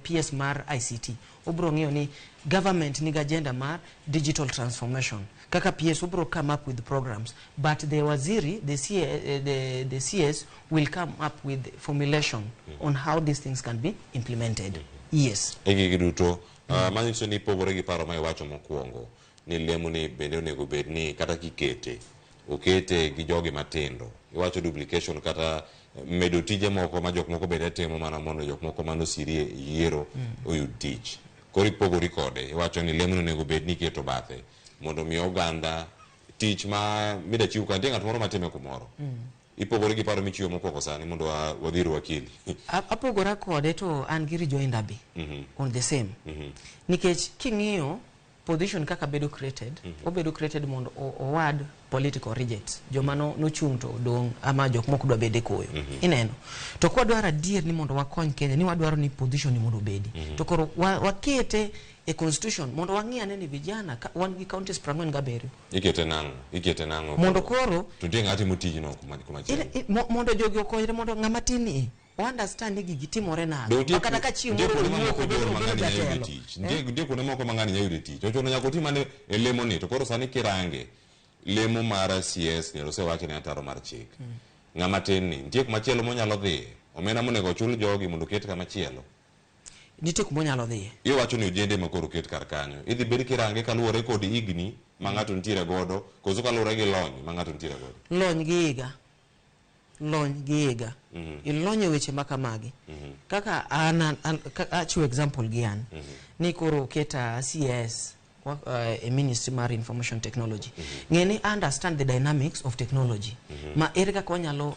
PS mar ICT, obro ng'iyo ni government nigi agenda mar digital transformation. Kaka PS obro come up with programs, but the waziri, the CS will come up with formulation on how these things can be implemented. Yes. E gigi duto, manyiso ni pogore gi paro ma iwacho mokwongo, ni lemo ni bende onego bed ni kata kikete, okete gi jogi matindo. Iwacho duplication kata medo tije moko ma jok moko bende timo mana mondo jok moko manosirie yiero oyud tich. Koro ipogori kode, iwacho ni lemo onego bed ni iketo bathe mondo mi oganda tich ma mida chiw ka nitie ng'at moro matime kumoro. Ipogori gi paro michiwo mokwongo sani mondo wadhir wakili. Apogora kode to an gi rejoinder be on the same. Nikech king'iyo position kaka bedo created, obedo created mondo owad political rejects, joma nochung' to odong' ama jok mok dwa bede koyo. Ineno. To kwa dwaro adier ni mondo wakony Kenya, ni wadwaro ni position ni mondo obedi. To koro wakete e constitution mondo wang'i ane ni vijana ka, wan gi counties 47. Ikete nang'o? Ikete nang'o? Mondo koro to nitie ng'at timo tijno kuma kumachielo. Mondo jogi okonyre, mondo ng'ama tin ni o understand ni gigi timore Be nade. nitie Ma kata ka chieng' nitie moro kuonde mamoko owuok John obedo ma ng'ani nyalo yude jatelo. tich. Nitie kuonde moko ma ng'ani nyalo yude tich. Ochuno nyaka otim mana e lemo ni to koro sani kirange lemo mar CS ni osewach ni ataro mar chik. Ng'ama tin ni nitie kuma chielo monyalo dhiye. Omenda monego ochul jogi mondo oket kama chielo. Nitie kuma onyalo dhiye. Iwacho ni ojende ma koro oket kar kanyo. Idhi bed kirange kaluwore kod higni ma ng'ato nitiere godo koso kaluwore gi lony ma ng'ato nitiere godo. Lony gi higa. Lony gi higa. Ilony e weche ma kamagi. Kaka an achiwo example gi an. Ni koro oketa CS e Ministry mar Information Technology. Ng'e ni understand the dynamics of technology. Ma ere kaka wanyalo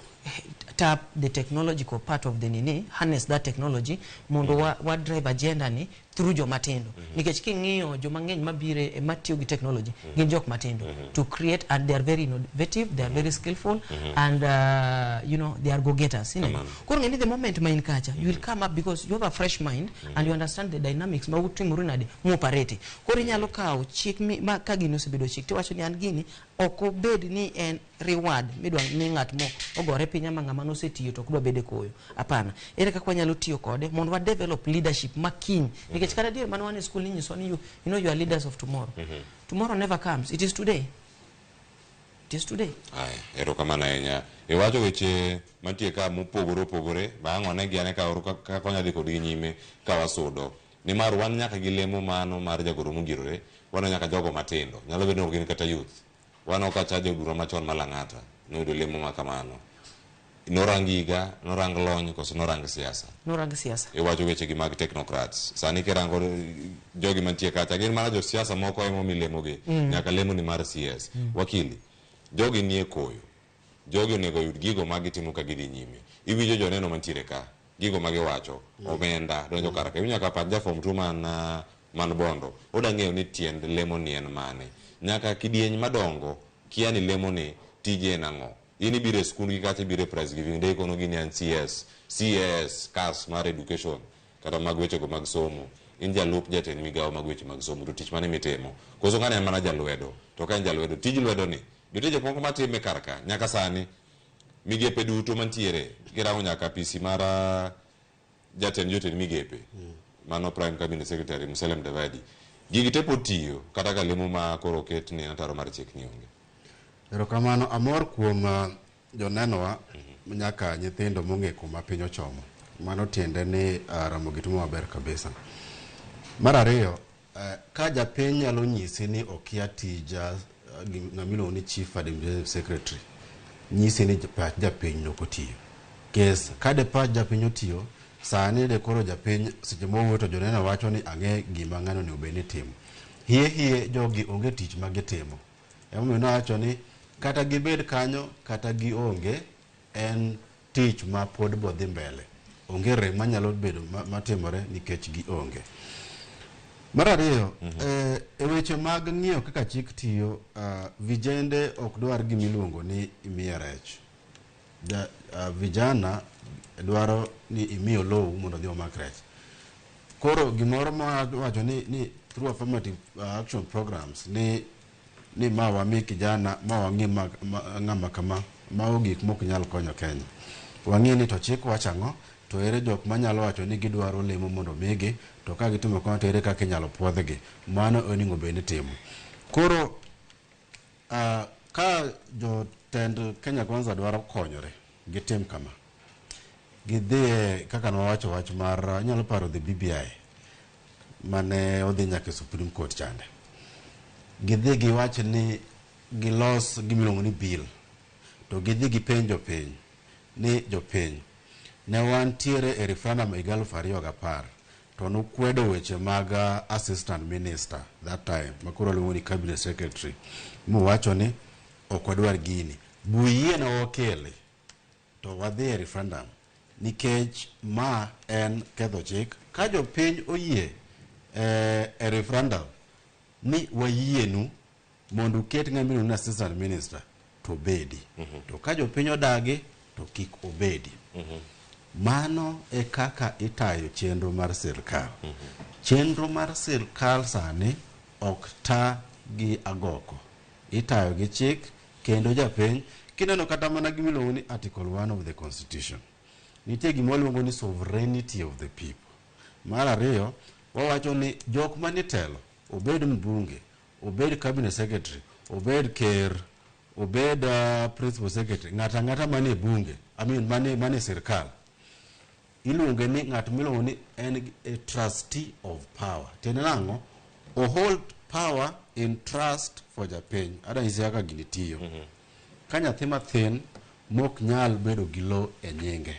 tap the technological part of the nini, harness that technology mondo wa drive agenda ni through joma tindo. Nikech king'iyo joma ng'eny mabire matiyo gi technology gin jok matindo to create, and they are very innovative, they are very skillful and they are go getters, you know. Koro ng'e ni the moment ma in kacha, you will come up because you have a fresh mind and you understand the dynamics ma utimore nade muoperate. Koro inyalo kawo chik ma ka gini osebedo chik tiwacho ni an gini ok obed ni en reward midwa mi ng'at mo ogore piny ama ng'ama nosetiyo to ok dwa bedo e koyo. Hapana, ere kaka wanyalo tiyo kode mondo wa develop leadership makiny? Nikech kata dier mane wan e school ninyiso ni you are leaders of tomorrow. Tomorrow never comes, it is today, it is today. Aya, erokamano ahinya. Iwacho weche mantie ka mopogore opogore, bang' wane gi ane ka kaka wanyalo dhi kodgi nyime ka wasudo. Nimar wan nyaka gi lemo mano mar jagoro mongirore, wan nyaka jogo matindo, nyalo bedo ni ok gin kata youth. Wan kacha joduro machon ma Lang'ata noyudo lemo ma kamano. Norang higa, norang lony, koso norang siasa? Norang siasa. Iwacho weche gi mag technocrats. Sani kirango jogi mantie kacha, gin mana josiasa moko ema omi lemogi. Nyaka lemo ni mar CS. Wakili, jogi nie koyo. Jogi onego oyud gigo ma gitimo ka gidhi nyime. Iwinjo joneno mantiere ka, gigo ma giwacho, omenda donjo kar ka. Iwinjo nyaka pach ja form 2 man Bondo. Oda ng'eyo ni tiend lemo ni en mane. Nyaka kidieny madongo kia ni lemo ni tije en ang'o. In ibiro e skul gi kacha, ibiro e prize giving day kono gini en CS, CAS, CAS mar education kata mag wechego mag somo. In jalup jatend migawo mag weche mag somo, to tich mane mitimo? Koso ng'ani en mana jalwedo? To ka en jalwedo, tij lwedo ni nitie jok moko matime kar ka nyaka sani migepe duto mantiere kirango nyaka PC mar jatend jotend migepe mano Prime Cabinet Secretary Musalia Mudavadi, gigi te pod tiyo kata ka lemo ma koro oket ni ataro mar chik ni onge. Erokamano, amor kuom jonenowa nyaka nyithindo mong'e kuma piny ochomo. Mano tiende ni Ramogi timo maber kabisa. Mar ariyo, ka japiny nyalo nyisi ni okia tij ng'ama iluongo ni Chief Administrative Secretary, nyisi ni pach japiny ok otiyo. Kes ka de pach japiny otiyo, sani de koro japiny seche mowuoyo to joneno wacho ni ang'e gima ng'ano onego bed ni timo. Hie hie jogi onge tich ma gitimo. Emomiyo nawacho ni kata gibed kanyo kata gionge, en tich ma pod bodhi mbele. Onge rem manyalo bedo matimore nikech gionge. Mar ariyo, e weche mag ng'iyo kaka chik tiyo, vijende ok dwar gimiluongo ni imiye rech. Vijana dwaro ni imiyo lowo mondo odhi omak rech. Koro gimoro ma wacho ni through affirmative action programs ni ma wami kijana, ma wang'i ng'ama kama, mago gik mok nyal konyo Kenya. Wang'i ni to chik wacho ang'o, to ere jok manyalo wacho ni gidwaro lemo mondo omigi, to ka gitimo kamano to ere kaka inyalo puodhgi. Mano onego bed ni timo. Koro ka jotend Kenya Kwanza dwaro konyore, gitim kama. Gidhiye kaka nwawacho wach mar, inyalo paro the BBI mane odhi nyaka e Supreme Court chande. Gidhi giwach ni gilos gimiluongo ni bill, to gidhi gipenj jopiny ni jopiny ne wantiere e referendum higa 2010 to nukwedo weche mag assistant minister that time makoro luongo ni cabinet secretary, muwacho ni ok wadwar gini, buyiena wakele to wadhi e referendum nikech ma en ketho chik. Ka jopiny oyie e referendum ni wayienu mondo uket ng'ama iluongo ni assistant minister to obedi, to ka jopiny odagi to kik obedi. Mano e kaka itayo chenro mar sirkal. Chenro mar sirkal sani ok ta gi agoko. Itayo gi chik kendo japiny kineno kata mana gimiluongo ni Article 1 of the Constitution. Nitie gima waluongo ni sovereignty of the people. Mar ariyo, wawacho ni jok manie telo, obed mbunge, obed cabinet secretary, obed ker, obed principal secretary, ng'ato ang'ata manie bunge, I mean manie sirkal, iluonge ni ng'at miluongo ni en a trustee of power. Tiende nang'o? O hold power in trust for japiny. Adwa nyisi kaka gini tiyo. Ka nyathi mathin mok nyal bedo gi lo e nyinge,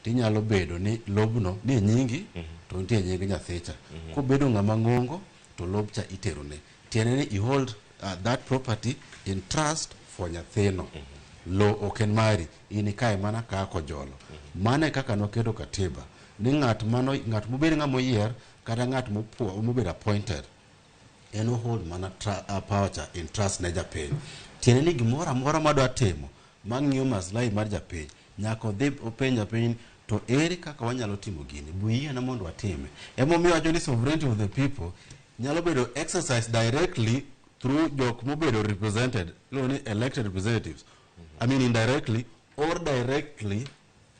tinyalo bedo ni lobno ni e nyingi to nitie e nying nyathicha. Kobedo ng'ama ng'ongo to lobcha iterone. Tiende ni you hold that property in trust for nyathino. Lo ok en mari, in ikae mana kaka ojolo. Mano e kaka noketo katiba ni ng'at mano ng'at mobed ng'ama oyier kata ng'at mobedo appointed en o hold mana power cha in trust ne japiny. Tiende ni gimoro amora madwa timo mang'iyo maslahi mar japiny nyaka odhi openj japiny to ere kaka wanyalo timo gini, buyiena mondo watime. Emomiyo wacho ni sovereignty of the people nyalo bedo exercise directly through jok mobedo represented, iluongo ni elected representatives. I mean indirectly or directly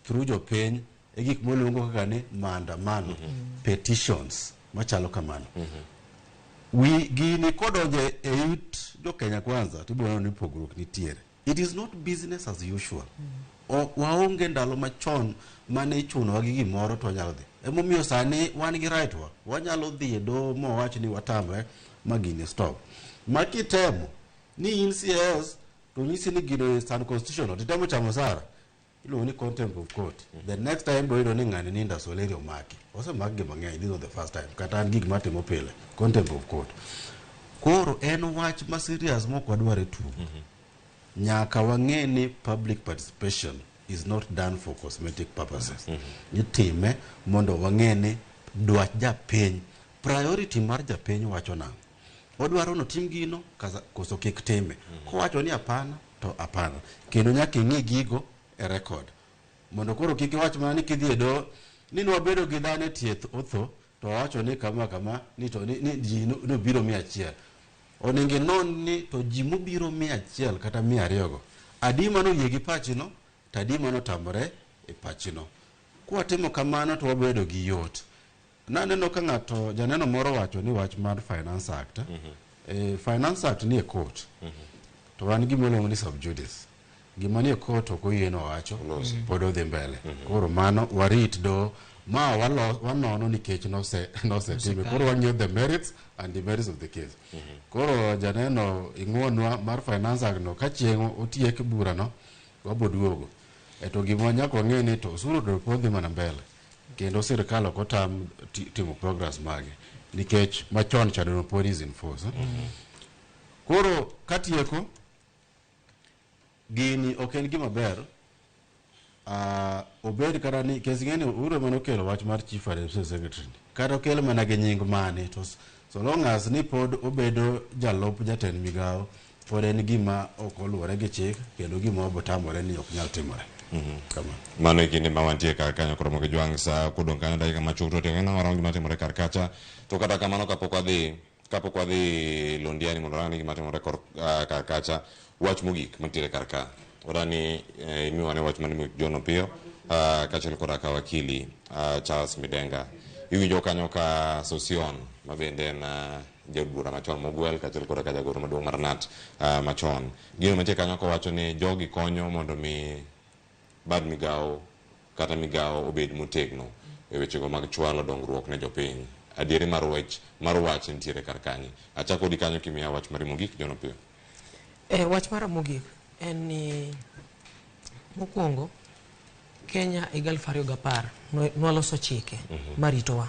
through jopiny e gik moluongo kaka ni maandamano, petitions machalo kamano. Wi gini kodonjo e it jo Kenya Kwanza tibiro neno ni pogruok nitiere. It is not business as usual. Waonge ndalo machon mane ichunowa gi gimoro to wanyalo dhi. Emomiyo sani wan gi right wa. Wanyalo dhi e doho ma wawach ni watamre ma gini stop. Ma kitemo ni in CS to nyisi ni gino is unconstitutional, titemo chamo osara, iluongo ni contempt of court. The next time biro yudo ni ng'ani ni Indasoleri omaki. Osemak gi mang'eny, this is not the first time. Kata an gik matimo pile, contempt of court. Koro en wach ma serious mok wadwar e tugo. Nyaka wang'e ni public participation is not done for cosmetic purposes. Itime mondo wang'e ni dwach japiny, priority mar japiny wacho nang'o. Odwaro notim gino koso kik time. Kowacho ni hapana to hapana. Kendo nyaka ing'i gigo e record. Mondo koro kik iwach mana ni kidhi e doho ni nwabedo gi dhano e thieth otho to wawacho ni kama kama ni to ni ji nobiro 100. Onego inon ni to ji mobiro 100 kata 200 go, adi manoyie gi pachino to adi manotamore e pachino. Kwatimo kamano to wabedo gi yot. Naneno ka ng'ato janeno moro wacho ni wach mar Finance Act. Finance Act ni e court. To wan gima iluongo ni sub judice. Gima ni e court ok oyienwa wacho, pod odhi mbele. Koro mano warit do ma wanono nikech nosetime. Koro wang'iyo the merits and the merits of the case. Koro janeno ing'uonwa mar Finance Act no ka chieng' otiek burano wabo duogo. To gima nyaka wang'e ni to osuru to pod dhi mana mbele. Kendo sirkal ok otam timo progress mage nikech machon cha no pod is in force. Koro katieko gini ok en gima ber. Obed kata ni kes ng'eni Uhuru ema nokelo wach mar chief administrative secretary kata okel mana gi nying mane to so long as ni pod obedo jalup jatend migawo pod en gima ok oluwore gi chik kendo gima wabotamore ni ok nyal timore. Kamano. Mano e kinde ma wantie kar kanyo koro mondo jwang' sa kodong' kanyo dakika machuok to oting'o en gima timore kar kacha to kata kamano kapok wadhi Londiani mondo warang ni gima timore kar kacha wach mogik mantiere kar ka wadani imiwa ne wach mane John Opiyo kaachiel koda ka wakili Charles Midenga iwinjo kanyo ka Sosion ma bende en jaod bura machon mogwel kaachiel koda ka jagoro maduong' mar NAT machon gino mantie kanyo kowacho ni jogi konyo mondo mi bad migawo kata migawo obed motegno e wechego mag chwalo dongruok ne jopiny. Adieri mar wach nitiere kar kanye. Achako kodi kanyo kimiya wach mari mogik John Opiyo. Wach mara mogik en ni mokwongo Kenya higa 2010 nwaloso chike maritowa.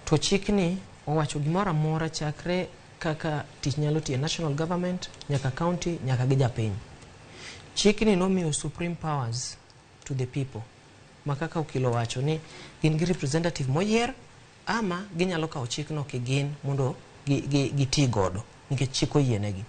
To chikni owacho gimoro amora chakre kaka tich nyalo tiyo national government nyaka county nyaka gi japiny. Chikni nomiyo supreme powers to the people ma kaka okilo wacho ni gin gi representative moyier ama ginyalo kawo chikno kigin mondo giti godo nikech chik oyienegi.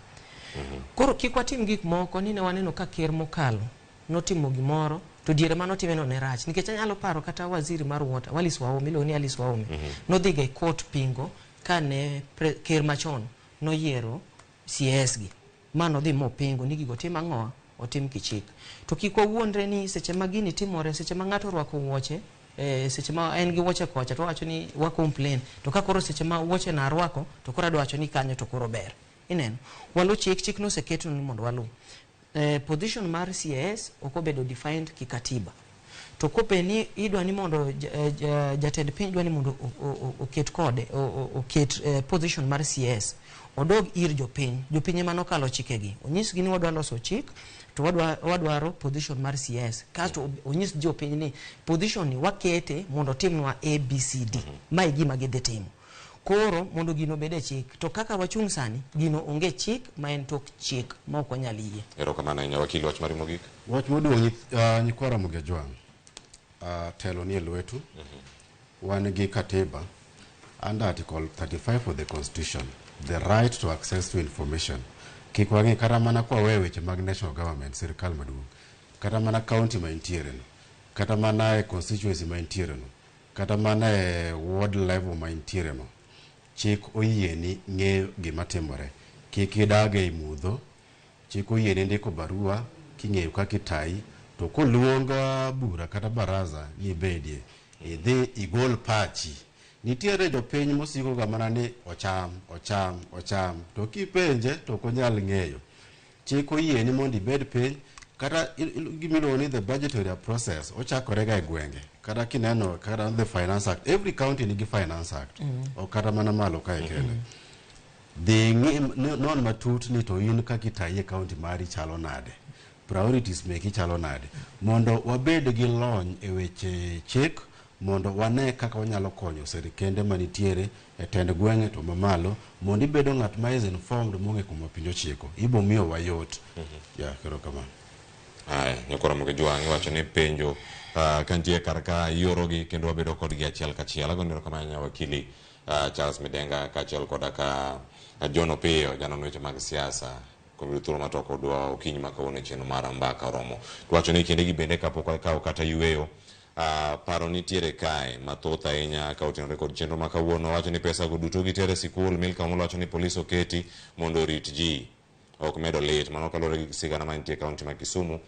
Koro kik watim gik moko ni ne waneno ka ker mokalo notimo gimoro To diere mano timeno ne rach nikech anyalo paro kata waziri mar water Alice Wahome, iluongo ni Alice Wahome, nodhiga e court pingo kane ker machon noyiero CS gi, ma nodhi mopingo ni gigo tim ang'owa otim kichik. To kik wawuondre ni seche ma gini timore, seche ma ng'ato orwako wuoche, seche ma en gi wuoche kocha to wacho ni wa complain, to ka koro seche ma wuoche na arwako to koro adwa wacho ni kanyo to koro ber. Ineno, walu chik, chik noseketno ni mondo walu. Position mar CAS ok obedo defined kikatiba. To kope ni idwa ni mondo jatend piny dwa ni mondo oket kode, oket position mar CS, odog ir jopiny. Jopiny ema nokalo chikegi. Onyisgi ni wadwa loso chik to wadwaro position mar CS. Kasto onyis jopiny ni position ni wakete mondo otimnwa A, B, C, D. Ma e gima gidhi timo. Koro mondo gino obed e chik. To kaka wachung' sani, gino onge chik ma en tok chik ma ok wanyal yie. Erokamano ahinya. Wakili, wach mari mogik? Wach maduong' nyikwa Ramogi Ajwang', telo nie lwetu. Wan gi katiba under Article 35 of the Constitution, the right to access to information. Kik wang'e kata mana kwa weyo weche mag national government, sirikal maduong', kata mana county ma intiere no, kata mana e constituency ma intiere no, kata mana e ward level ma intiere no, chik oyieni ng'eyo gima timore. Kik idag ei mudho, chik oyieni ndiko barua king'eyo kaka itayi, to koluong bura kata baraza ni ibedie, idhi igol pachi. Nitiere jopiny mosiko ga mana ni ocham, ocham, ocham, to kipenje to ok onyal ng'eyo. Chik oyieni mondo ibed piny, kata gimiluongo ni the budgetary process ochakore ga e gwenge. Kata kineno kata the Finance Act, every county nigi Finance Act, ok kata mana malo kae kende. Dhi non matut ni to in kaka itayi e county mari chalo nade, priorities meki chalo nade, mondo wabed gi lony e weche chik, mondo wane kaka wanyalo konyo sirikende manitiere e tend gwenge to mamalo, mondo ibedo ng'at ma is informed mong'e kuma piny ochiko, ibo miyo wa yot. Ya, erokamano. Aya, nyakwa Ramogi Ajwang' iwacho ni penjo ka nitie kar ka iorogi kendo wabedo kodgi achiel kachiel. Agoni erokamano ahinya wakili Charles Midenga kaachiel koda ka John Opiyo, janon weche mag siasa, kuom yudo thuolo mar twak kodwa okinyi ma kawuono e chenro mar Mbaka Oromo. Tuwacho ni kindegi bende kapok wakawo kata yueyo, paro nitiere kae mathoth ahinya ka otenore kod chenro ma kawuono. Wacho ni pesa go duto gitere sikul. Milka Omolo wacho ni polis oketi mondo orit ji, ok medo lit. Mano kaluwore gi sigana mantie e kaunti ma Kisumu.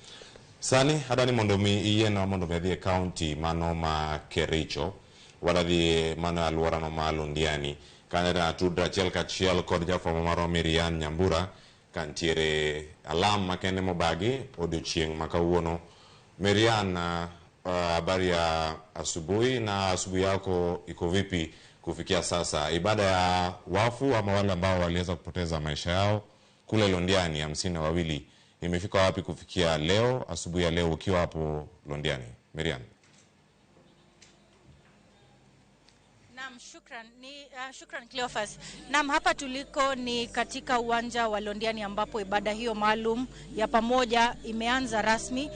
Sani adwani mondo mi iyienwa mondo mi adhi e kaunti mano ma Kericho, wadhi mano e alworano ma Londiani. Kanyo atudra achiel kachiel kod jafwambo marwa Miriam Nyambura kantiere alam makende mobagi odiochieng' ma kawuono. Miriam, habari ya asubuhi, na asubuhi yako iko vipi kufikia sasa? Ibada ya wafu ama wale ambao waliweza kupoteza maisha yao kule Londiani 52 imefika wapi kufikia leo asubuhi ya leo ukiwa hapo Londiani? Miriam. Naam, shukran. Ni shukran Cleophas. Naam, hapa tuliko ni katika uwanja wa Londiani ambapo ibada hiyo maalum ya pamoja imeanza rasmi.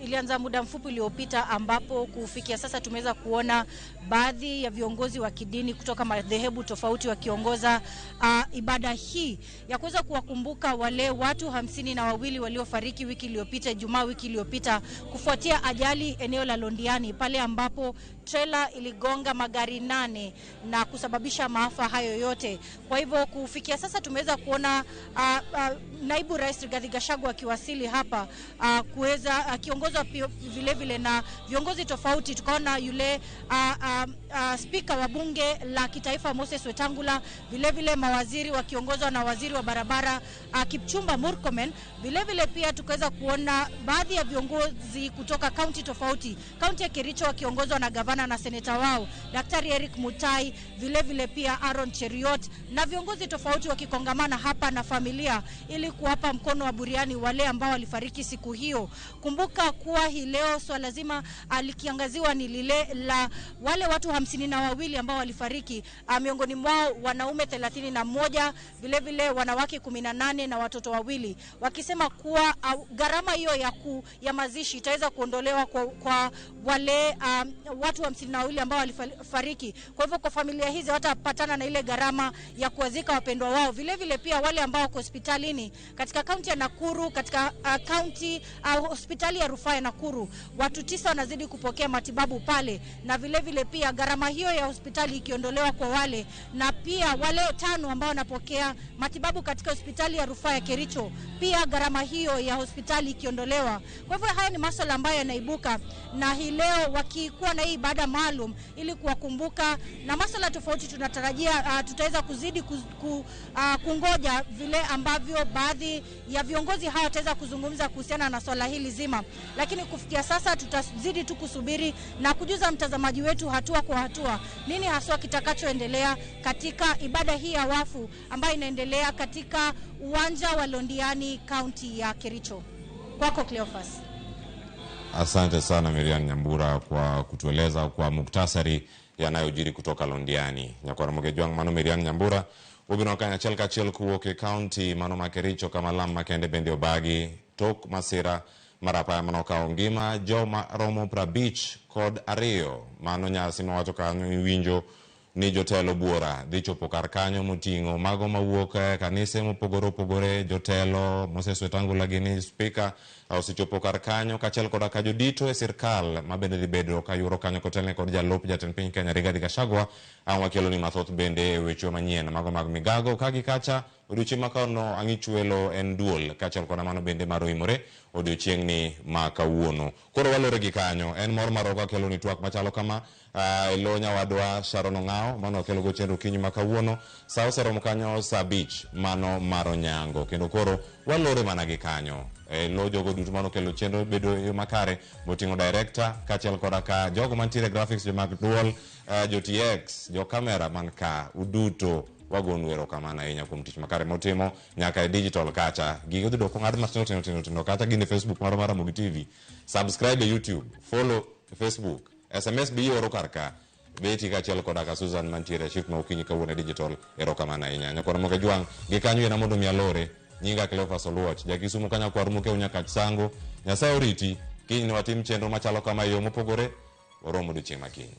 Ilianza muda mfupi uliopita, ambapo kufikia sasa tumeweza kuona baadhi ya viongozi wa kidini kutoka madhehebu tofauti wakiongoza ibada hii ya kuweza kuwakumbuka wale watu 52 waliofariki wiki iliyopita, Ijumaa wiki iliyopita, kufuatia ajali eneo la Londiani pale ambapo trela iligonga magari 8 na kusababisha maafa hayo yote. Kwa hivyo kufikia sasa tumeweza kuona naibu rais Rigathi Gachagua akiwasili hapa, kuweza akiongozwa vile vile na viongozi tofauti. Tukaona yule spika wa bunge la kitaifa Moses Wetangula, vile vile mawaziri wakiongozwa na waziri wa barabara Kipchumba Murkomen. Vile vile pia tukaweza kuona baadhi ya viongozi kutoka kaunti tofauti, kaunti ya Kericho wakiongozwa na gavana na seneta wao Daktari Eric Mutai, vile vile pia Aaron Cheriot na viongozi tofauti wakikongamana hapa na familia ili kuwapa mkono wa buriani wale ambao walifariki siku hiyo. Kumbuka kuwa hii leo swala zima likiangaziwa ni lile la wale watu 52 ambao walifariki, miongoni mwao wanaume 31, vile vile wanawake 18 na watoto 2, wakisema kuwa gharama hiyo ya mazishi itaweza kuondolewa kwa wale watu 52 ambao walifariki. walifariki. Kwa hivyo kwa familia hizi watapatana na ile gharama ya kuwazika wapendwa wao. Vile vile pia wale ambao wako hospitalini katika kaunti ya Nakuru, katika kaunti hospitali ya rufaa ya Nakuru, watu 9 wanazidi kupokea matibabu pale, na vile vile pia gharama hiyo ya hospitali ikiondolewa kwa wale, na pia wale 5 ambao wanapokea matibabu katika hospitali ya rufaa ya Kericho, pia gharama hiyo ya hospitali ikiondolewa. Kwa hivyo haya ni masuala ambayo yanaibuka, na hii leo wakikuwa na hii ibada maalum ili kuwakumbuka na masuala tofauti, tunatarajia tutaweza kuzidi kungoja vile ambavyo baadhi ya viongozi hawa wataweza kuzungumza kuhusiana na swala hili zima. Lakini kufikia sasa tutazidi tu kusubiri na kujuza mtazamaji wetu hatua kwa hatua nini haswa kitakachoendelea katika ibada hii ya wafu ambayo inaendelea katika uwanja wa Londiani, kaunti ya Kericho. Kwako Cleophas. Asante sana Miriam Nyambura kwa kutueleza kwa muktasari yanayojiri kutoka Londiani. Nyakwara Mogejwang mano Miriam Nyambura ubiro kanya achiel kachiel kowuok e kaunti mano ma Kericho kama lam makende bende obagi tok masira mar apaya manokawo ngima joma romo 52 . Mano nyasi mawacho kanyo iwinjo ni jotelo buora dhi chopo kar kanyo moting'o mago mawuok e kanise mopogore opogore, jotelo Moses Wetangula gini spika osechopo kar kanyo, kaachiel koda ka jodito e sirkal mabende dhi bedo kayuoro kanyo kotelne kod jalup jatend piny Kenya Rigathi Gachagua. Ang' wakelo ni mathoth bende e weche manyien mago mag migago ka gi kacha. Odiochieng' ma kawuono ang'ichwelo en duol kaachiel koda mano bende mar oimore odiochieng'ni ma kawuono. Koro walore gi kanyo, en mor marwa kakelo ni twak machalo kama e lo nyawadwa Sharon Ong'ao mano wakelo go chenro okinyi ma kawuono. Sa oseromo kanyo sa 5 mano mar onyango, kendo koro walore mana gi kanyo e lo jogo duto mano kelo chenro bedo e yo makare moting'o director kaachiel koda ka jogo mantiere graphics, jomak duol, jo TX, jo camera man ka uduto wagonu erokamano ahinya kuom tich makare motimo nyaka e digital kacha. Gigo dhi dok ong'ad matindo tindo tindo tindo kacha gin e Facebook marwa mar Ramogi TV. Subscribe e YouTube, follow e Facebook, SMS be ioro kar ka. Beti kaachiel koda ka Susan mantiere e shift ma okinyi kawuono e digital, erokamano ahinya. Nyakwar Mogejwang' gi kanyo yena mondo mi alore. Nyinga Cleophas Oluoch, jakisumu kanya kwar mokeu nyaka Sango. Nyasaye oriti, kiny ne watim chenro machalo kama e yo mopogore, warom odiochieng' makiny.